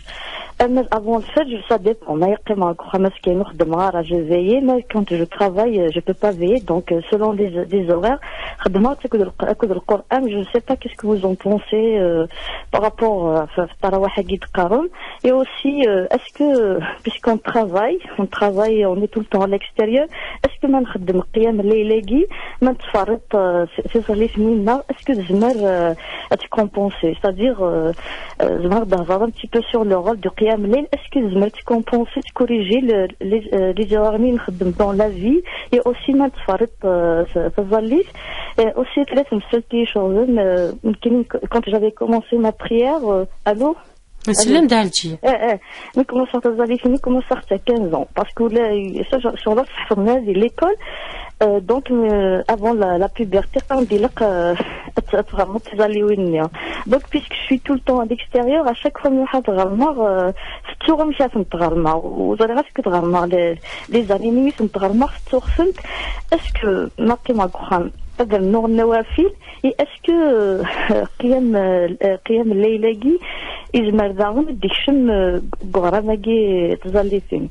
Euh, mais avant le fajr, ça dépend. Ma yeqqim deg uxxam, est-ce que xedmeɣ ara, je veille, mais quand je travaille, euh, je peux pas veiller. Donc, euh, selon les, les horaires, xedmeɣ akked le, akked le Coran, je ne sais pas qu'est-ce que vous en pensez, euh, par rapport, euh, à ttarawiḥ-agi d-teqqarem. Et aussi, euh, est-ce que, euh, puisqu'on travaille, on travaille, on est tout le temps à l'extérieur, est-ce que ma nxeddem qiyam lleyl-agi, ma nettferriṭ, euh, s-, tiẓallit-nni, est-ce que tezmer, euh, ad tcompenser? C'est-à-dire, euh, euh, zemreɣ ad hḍeṛ un petit peu sur le rôle du qiyam lleyl. Est-ce que tezmer ad tcompenser, ad tcorriger le, les, euh, les erreurs-nni nxeddem dans la vie? Et aussi, ma nettferriṭ, euh, s-, taẓallit. Et aussi, tlata temsalt i iceɣben, euh, nekkini, quand j'avais commencé ma prière, euh, allô? Nsellem-d a Ɛelǧiya. Eh, eh. Mi commenceɣ taẓallit-nni, commenceɣ-tt à quinze ans. Parce que là, ça, je, sur l'autre, ça, di l'école. Euh, donc, euh, avant la, la puberté, quand on dit là, euh, ad, ad tɣermeḍ tiẓalliwin-nni. Donc, puisque je suis tout le temps à l'extérieur, à chaque fois, mi ad ɣermeɣ, euh, tettuɣ amek ad tent-ɣermeɣ. Ur ẓriɣ acu ad ɣermeɣ. Les, les années mi tent-ɣermeɣ, tettuɣ-tent. Est-ce que ma qqimeɣ deg uxxam, ad rnuɣ nnawafil? Et est-ce que, euh, qiyam, euh, qiyam lleyl-agi, yezmer daɣen ad d-ikcem, euh, deg uɣram-agi tẓallitin?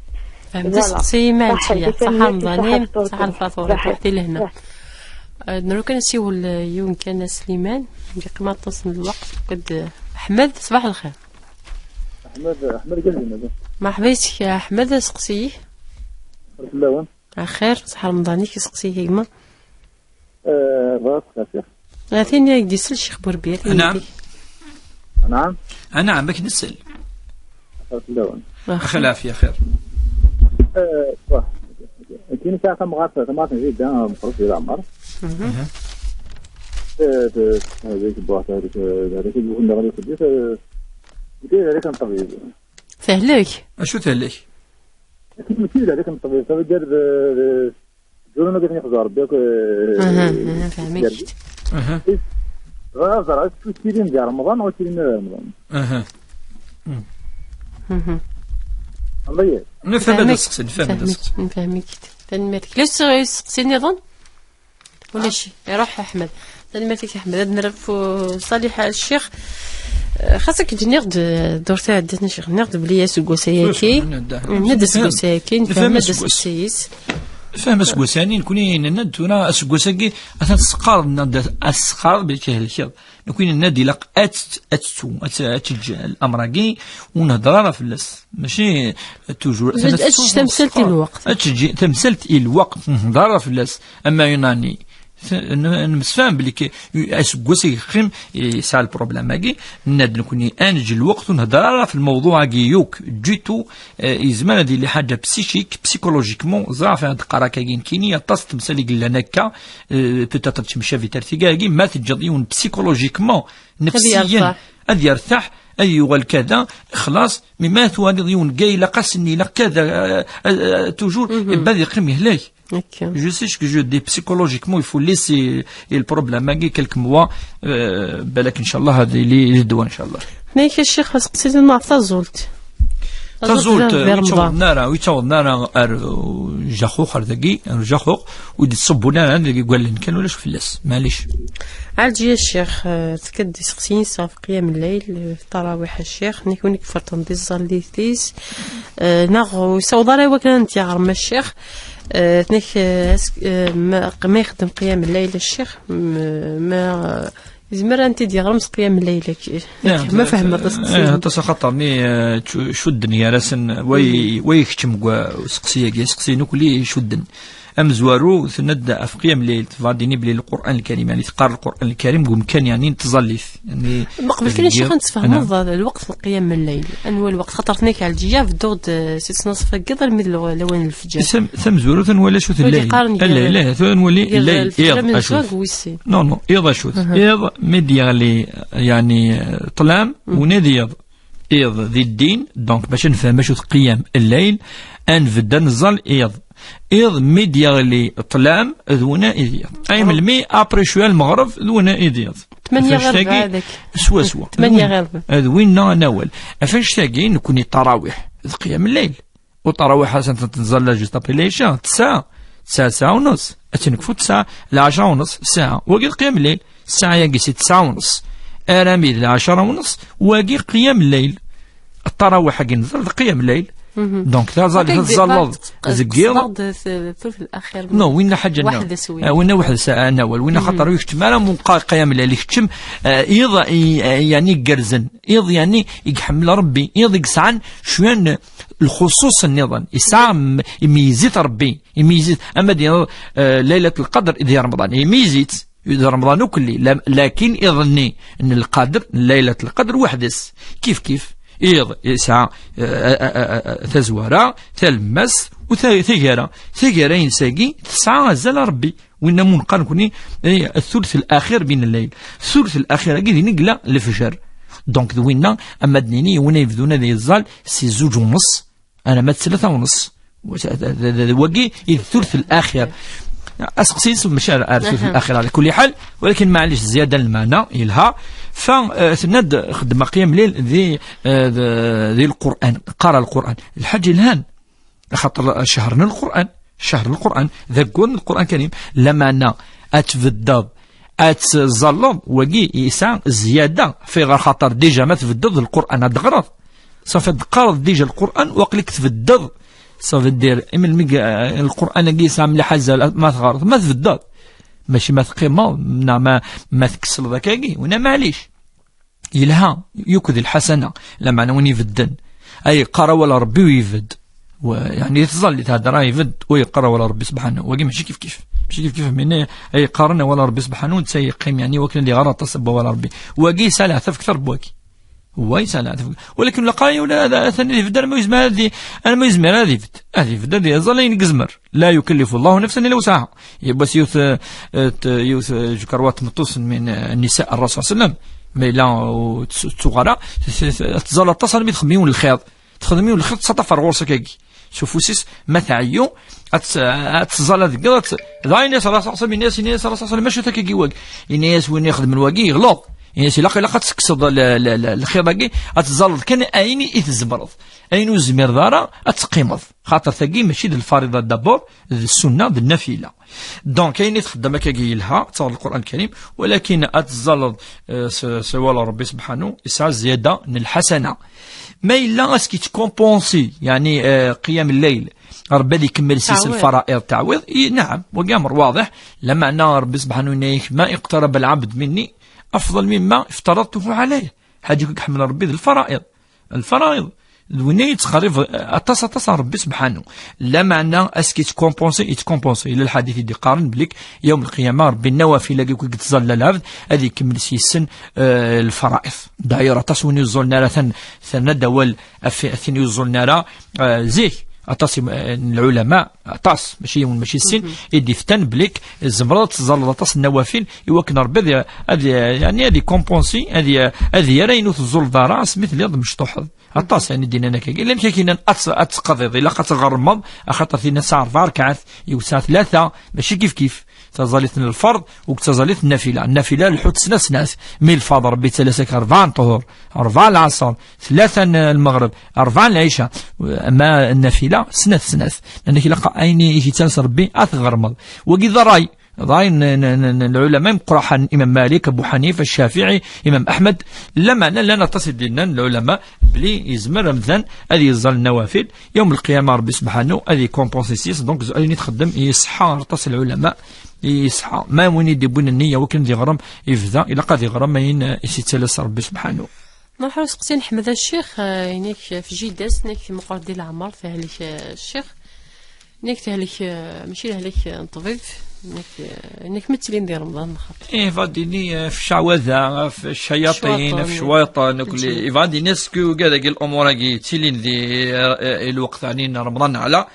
Fehmet. Voilà. Aseqsi-m a Ɛelǧiya. Ṣaḥa Remḍan-im, ṣaḥa lfaṭur, ṣaḥa lehna. Euh, nru kan asiwel, euh, yiwen kan a Sliman, yeqqim aṭas n lweqt, akked, euh, Ḥmed, ṣbaḥ lxir. Ḥmed, Ḥmed Gazin, aba. Merḥba yes-k a Ḥmed, aseqsi-ik. Fell-awen. Axir, ṣaḥa Remḍan-ik, aseqsi-k a gma. Eh, bɣiɣ ad xafiɣ. A tin i ak-d-isel Ccix Burbiya, a tin. Anɛam. Anɛam. Anɛam, ad k-nsel. Xir fell-awen. Axir. Axir lɛafya, xir. Eh, wah. Kini saɛa tamɣart, tamɣart n jidda, meqqret di leɛmer. Mhm. Eh, eh, hadi tebbuɣt, hadi, hadi tebbuɣt, hadi tebbuɣt, eh, hadi kan ṭṭbib. Tehlek? Acu tehlek? Mačči d hadi kan ṭṭbib, ça veut dire de, de, Jurun ad ixẓer Rebbi akk, eh, aha, aha, fehmeɣ-k. Aha. Bɣiɣ ad ẓreɣ, est-ce que ttilin di Remḍan neɣ ur ttilin ara di Remḍan? Aha. Mhm. Allah ya. Nefhem ad nefhem-ik, nefhem ad nefhem-ik. Tanemmirt. Llan isteqsiyen nniḍen? Ulac. Iruḥ Ḥmed. Tanemmirt-ik a Ḥmed. Ad nref Ṣaliḥa Ccix. Eh, xas akken nniɣ-d, eh, ddurt iɛeddan a Ccix, nniɣ-d belli aseggas-agi, nniɣ-d aseggas-agi, nefhem aseggas-is. Fhem aseggas-agi, nekkni nenna-d tura aseggas-agi, atan tesseqqareḍ, nenna-d ad tesseqqareḍ belli tehlkeḍ. Nekkni nenna-d ilaq ad tt-, ad tettu, ad tt-, ad teǧǧ l'amr-agi, ur nhedder ara fell-as. Mačči toujours. Ad teǧǧ tamsalt i lweqt. Ad teǧǧ tamsalt i lweqt, ur nhedder ara fell-as. Ama une année. T-, n-, nemsefham belli k-, aseggas i yeqqim, yesɛa lproblem-agi, nenna-d nekkni ad neǧǧ lweqt ur nhedder ara f lmewḍuɛ-agi yakk, du tout, eh, yezmer ad yili ḥaǧa psychique, psychologiquement, ẓriɣ ɣef ad d-qqar akkagi nekkini, aṭas n temsal i yellan akka, eh, peut-être ad temcabit ar tigagi, ma teǧǧeḍ yiwen psychologiquement, nefsiyen, ad yertaḥ, ad yuɣal kada, xlaṣ, mi ma twaliḍ yiwen ga ilaq ass-nni, ilaq kada, eh, eh, toujours, eh ben, ad yeqqim yehlek. Je sais ce que je dis, psychologiquement, il faut laisser le problème-agi quelques mois, euh, balak, inchallah, ad yili ddwa, inchallah. Nek a Ccix, aseqsi-nni ɣef taẓult. Taẓult, ur ttaweḍen ara, ur ttaweḍen ara ar, uh, Jaxux, ar dagi, ar Jaxux, ur d-ttṣubbun ara, dagi ggallen kan, ulac fell-as, maɛlic. Ɛelǧiya Ccix, eh, tekka-d iseqsiyen s ɣef qiyam lleyl, eh, tarawiḥ a Ccix, nekk win i iferṭen di tẓallit-is, eh, neɣ ur yessaweḍ ara i wakken ad n-t-yeɣrem a Ccix, eh, nekk, eh, as-, eh, ma, ma ixeddem qiyam lleyl a Ccix, m-, ma, Yezmer ad n-t-id-yeɣrem s qiyam lleyl-agi. Yak, ma fehmeɣ aseqsi. Aṭas axaṭer-nni, eh, cu-, cudden gar-asen, wa i-, wa ikeččem deg useqsi-agi, aseqsi-inu kulli cudden. Amezwaru, tenna-d ɣef qiyam lleyl, tebɣa ad d-tini belli Lqur'an Lkarim, yani teqqar Lqur'an Lkarim deg umkan, yani n tẓallit. Yani, ma qbel kan, deg-, acu ad tfehmeḍ lweqt n qiyam lleyl? Anwa lweqt? Xaṭer tenna-k Ɛelǧiya, bedduɣ-d, eh, si ttnaṣfa n yiḍ armi d lawan n lefjer. Tam-, tamezwarut, anwa d acu-t lleyl? Qqaren, lleyl, eh, tura nwali lleyl, iḍ, acu-t? Non, non, iḍ acu-t? Iḍ, mi d-yeɣli, yani, ṭṭlam, wina d iḍ. Iḍ di ddin, donc, bac ad nefhem acu-t qiyam lleyl, ad nbedd ad neẓẓal iḍ. Iḍ, mi d-yeɣli ṭṭlam, d wina i d iḍ. Ay melmi, après cwiya lmeɣreb, d wina i d iḍ. Tmanya ɣer rrebɛa daki. Swaswa. Tmanya ɣer rrebɛa. D winna anawal. Ɣef annect-agi, nekkni ṭarawiḥ, d qiyam lleyl. U ṭarawiḥ asen-tent-nẓalla juste après l'Ica, tesɛa, tesɛa, tesɛa u nus. Ad tt-nekfu tesɛa, lɛecṛa u nus, sɛa. Wagi d qiyam lleyl. Sɛa-yagi si tesɛa u nus armi d lɛecṛa u nus, wagi qiyam lleyl. Ṭarawiḥ-agi nẓall d qiyam lleyl. Donc, taẓallit ad tẓalleḍ deg yiḍ. Non, winna ḥaǧa nniḍen. Winna weḥd-s, ah, anawal. Winna xaṭer ur ikeččem ara mu qqar qiyam lleyl. Ikeččem, ah, iḍ, i, ah, yani igerrzen. Iḍ, yani, i iḥemmel Rebbi, iḍ i yesɛan cwiya n lxuṣuṣ nniḍen. Yesɛa m-, imeyyez-it Rebbi, imeyyez-it. Ama d-, eh, Laylat Lqadr di Remḍan, imeyyez-itt, d Remḍan ukelli. La-, lakin iḍ-nni n Lqadr, n Laylat Lqadr weḥd-s. Kif kif, iḍ yesɛa, eh, eh, eh, eh, tazwara, talemmast, u ta-, tagara. Tagara-ines-agi tesɛa azal a Rebbi. Winna mu neqqar nekkni, eh, الثلث الأخير من الليل. الثلث الأخير-agi din i yella lefjer. Donc, d winna, ama d-nini, win ay yebdun ad yeẓẓal si zuǧ u nus, arma d tlata u nus. Wa-, d, d, d, d, wagi i d الثلث الأخير. Aseqsi-ines mačči ar, ar الثلث الأخير على كل حال, walakin maɛlic, zzyada n lmeɛna, yelha. Fa, eh, tenna-d xeddmeɣ qiyam lleyl di, eh, di, di Lqur'an, qqareɣ Lqur'an. Lḥaǧa yelhan. Axaṭer ccher n Lqur'an, ccher n Lqur'an, d aggur n Lqur'an Karim, lameɛna ad tbeddeḍ, ad tẓalleḍ, wagi yesɛa zzyada, fi ɣer xaṭer déjà ma tbeddeḍ Lqur'an ad d-teɣreḍ. Safi ad d-teqqareḍ déjà Lqur'an, u aql-ik tbeddeḍ. Ça veut dire, imelmi g-, Lqur'an-agi yesɛa mliḥ azal, ma teɣreḍ, ma tbeddeḍ. Mačči ma teqqimeḍ, neɣ ma, ma tkesleḍ akkagi, wina maɛlic. Yelha, yukud lḥasana, lameɛna win ibedden, ay yeqqar awal Rebbi u ibedd. Wa, yani, tẓallit, thedder, ay ibedd, u yeqqar awal Rebbi subḥanahu. Wagi mačči kif kif. Mačči kif kif, minni ay yeqqaren awal Rebbi subḥanahu, netta yeqqim, yani, wakken ad iɣer aṭas n wawal Rebbi. Wagi yesɛa leɛtab kter n wagi. Wa yesɛa leɛtab. Walakin laqay, ula d, atan ad ibedd arma yezmer ad i-, arma yezmer ad ibedd. Ad ibedd, ad iẓẓal ayen i yezmer. لا يكلف الله نفسا إلا وسعها. Yiwwas yiwet, eh, t-, yiwet, eh, jkarwa tmeṭṭut min, eh, nisa Rasul صلى الله عليه وسلم. Ma yella ur tt-, ur tettuɣ ara, t-, t-, t-, tẓall aṭas armi txemmem yiwen lxiḍ. Txdem yiwen lxiḍ, tettaṭṭaf ɣer ɣur-s akkagi. S ufus-is, ma tɛeyyu, ad tt-, ad tẓall ad deg, ad tt-, dɣa yenna-yas Rasul صلى الله عليه وسلم, yenna-yas, yenna-yas Rasul صلى الله عليه وسلم, acu-t akkagi wagi? Yenna-yas win ixedmen wagi, yeɣleḍ. Yenna-yas, ilaq, ilaq ad tekkseḍ l-, l-, l-, lxiḍ-agi, ad tẓalleḍ kan ayen i tzemreḍ. Ayen ur tezmireḍ ara, ad teqqimeḍ. Xaṭer tagi mačči d lfariḍa d'abord, d ssunna, d nnafila. Donc, ayen i txeddem akkagi yelha, ad taɣeḍ Lqur'an Lkarim, walakin ad tẓalleḍ, eh, s, s wawal Rebbi subḥanahu, yesɛa zzyada n lḥasana. Ma yella aski tkomponsi, yani, eh, qiyam lleyl, Rebbi ad ikemmel s-is lfara'iḍ, taɛwiḍ, i, naɛam, wagi amr waḍiḥ, lameɛna Rebbi subḥanahu yenna-yak, ما اقترب العبد مني أفضل مما افترضته عليه. Ḥaǧa i iḥemmel Rebbi d lfara'iḍ. Lfara'iḍ, d winna yettqerrib aṭas, aṭas ar Rebbi subḥanahu. Lameɛna, aski yettkomponsi, yettkomponsi. Yella lḥadit i d-iqqaren belli yawm lqiyama, Rebbi nnawafil-agi akk i yettẓalla lɛebd, ad ikemmel s-, yes-sen, eh, lfara'iḍ. D'ailleurs, aṭas win ur yeẓẓullen ara tan-, terna-d awal ɣef tin ur yeẓẓullen ara, eh, zik. Aṭas i, eh, n lɛulama, aṭas, mačči yiwen, mačči sin, i d-iftan belli tzemreḍ ad tẓalleḍ aṭas n nnawafil, i wakken Rebbi ad, ad, yani, ad ikomponsi, ad, ad yerr ayen ur teẓẓulleḍ ara, asmi telliḍ mecṭuḥeḍ. Aṭas, yani, d-innan akkagi. Llan kra k-innan ad t-, ad teqḍiḍ, ilaq ad tɣermeḍ, axaṭer tinna tesɛa rebɛa rekɛat, yiwet tesɛa tlata, mačči kif kif. Taẓallit n lferḍ akked taẓallit n nnafila. Nnafila lḥut snat snat. Mi lfaḍ Rebbi yettalas-ak rebɛa n ṭṭhur, rebɛa n lɛaṣer, tlata n lmeɣreb, rebɛa n lɛica. Ama nnafila snat snat. Nnan-ak ilaq ayen i k-yettalas Rebbi ad t-tɣermeḍ. Wagi d ṛṛay. Ṛṛay n, n, n, n lɛulama imeqqraḥen, Imam Malik, Abu Ḥanifa, Ccafiɛi, Imam Aḥmed. Lameɛna llan aṭas i d-yennan lɛulama belli yezmer amdan ad yeẓẓal nnawafil, yawm lqiyama Rebbi subḥanu ad ikumpunsi yes-s. Donc ayen i txeddem iṣeḥḥa, aṭas n lɛulama iṣeḥḥa. Ma win i d-iwwin nniya wakken ad iɣrem, ibda, ilaq ad iɣrem ayen, eh, i s-yettalas Rebbi subḥanu. Nruḥ ur seqsi Ḥmed a Ccix, eh, inek f jida-s, inek timeqqert di leɛmer, tehlek, eh, Ccix. Inek tehlek, eh, mačči lehlak, eh, n ṭṭbib, inek, eh, inek mi ttilin di Remḍan, xaṭer. Eh, vadini, eh, f cawada, f ccayaṭin, f cwaṭan, nekli. Vadini, est-ce que ugad-agi, lumuṛ-agi, ttilin di, eh, eh, lweqt-agi n Remḍan neɣ ala?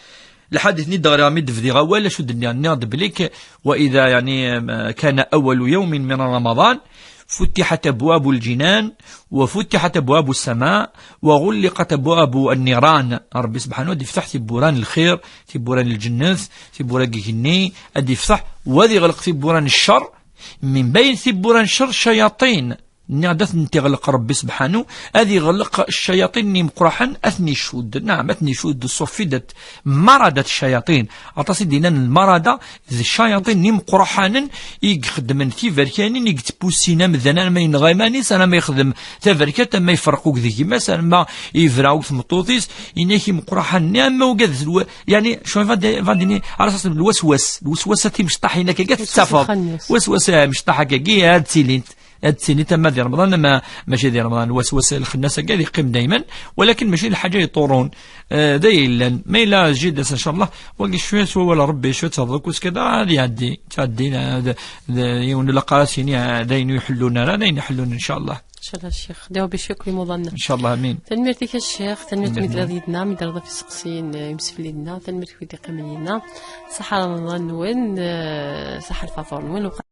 Lḥadit-nni d-ɣriɣ mi d-bdiɣ awal, acu d-nniɣ? Nniɣ-d belli k-, وإذا يعني كان أول يوم من رمضان فتحت أبواب الجنان وفتحت أبواب السماء وغلقت أبواب النيران. Rebbi subḥanu ad yefteḥ tiwwura n lxir, tiwwura n lǧennet, tiwwura n yigenni, ad yefteḥ, u ad iɣleq tiwwura n ccer. Min bayen tiwwura n ccer, ccayaṭin. Nniɣ-d ad ten-iɣleq Rebbi subḥanu, ad iɣleq ccayaṭin n imeqqraḥen, ad ten-icudd. Naɛam, ad ten-icudd, ṣuffidet, maradat ccayaṭin. Aṭas i d-yennan lmarada d ccayaṭin n imeqqraḥanen i ixeddmen tiberkanin, i yettpussin amdan arma yenɣa iman-is, arma yexdem taberkat, arma yefreq ugdeg gma-s, arma yebra i tmeṭṭut-is, inek imeqqraḥanen-nni, arma ugadet lwa-, yani, cwi vadini, ara s-, lwaswas, lwaswasa timecṭaḥin akka, tettafeḍ. Lwaswasa imecṭaḥ akka, ad ttilint. Ad ttilint ama di Remḍan, ama mačči di Remḍan, lwaswas lxennas-agi ad yeqqim dayman, walakin mačči d lḥaǧa yeṭṭurun, eh, d ay yellan. Ma yella jida-s, ncallah, wagi cwiya s wawal n Rebbi, cwiya d taḍukkust kada, ad iɛeddi, ttɛeddin, eh, d, d, yiwen ur ilaq ara ad s-yini, eh, d ayen ur iḥellun ara, d ayen iḥellun, ncallah. Ncallah, Ccix. D Rebbi ccukr i imuḍan-nneɣ. Ncallah, amin. Tanemmirt-ik a Ccix, tanemmirt mi telliḍ yid-neɣ, mi d-terḍiḍ ɣef iseqsiyen, eh, imsefliden-nneɣ, tanemmirt i wid yeqqimen yid-neɣ. Ṣaḥa Remḍan-nwen, eh, ṣaḥa lfaṭur-nwen.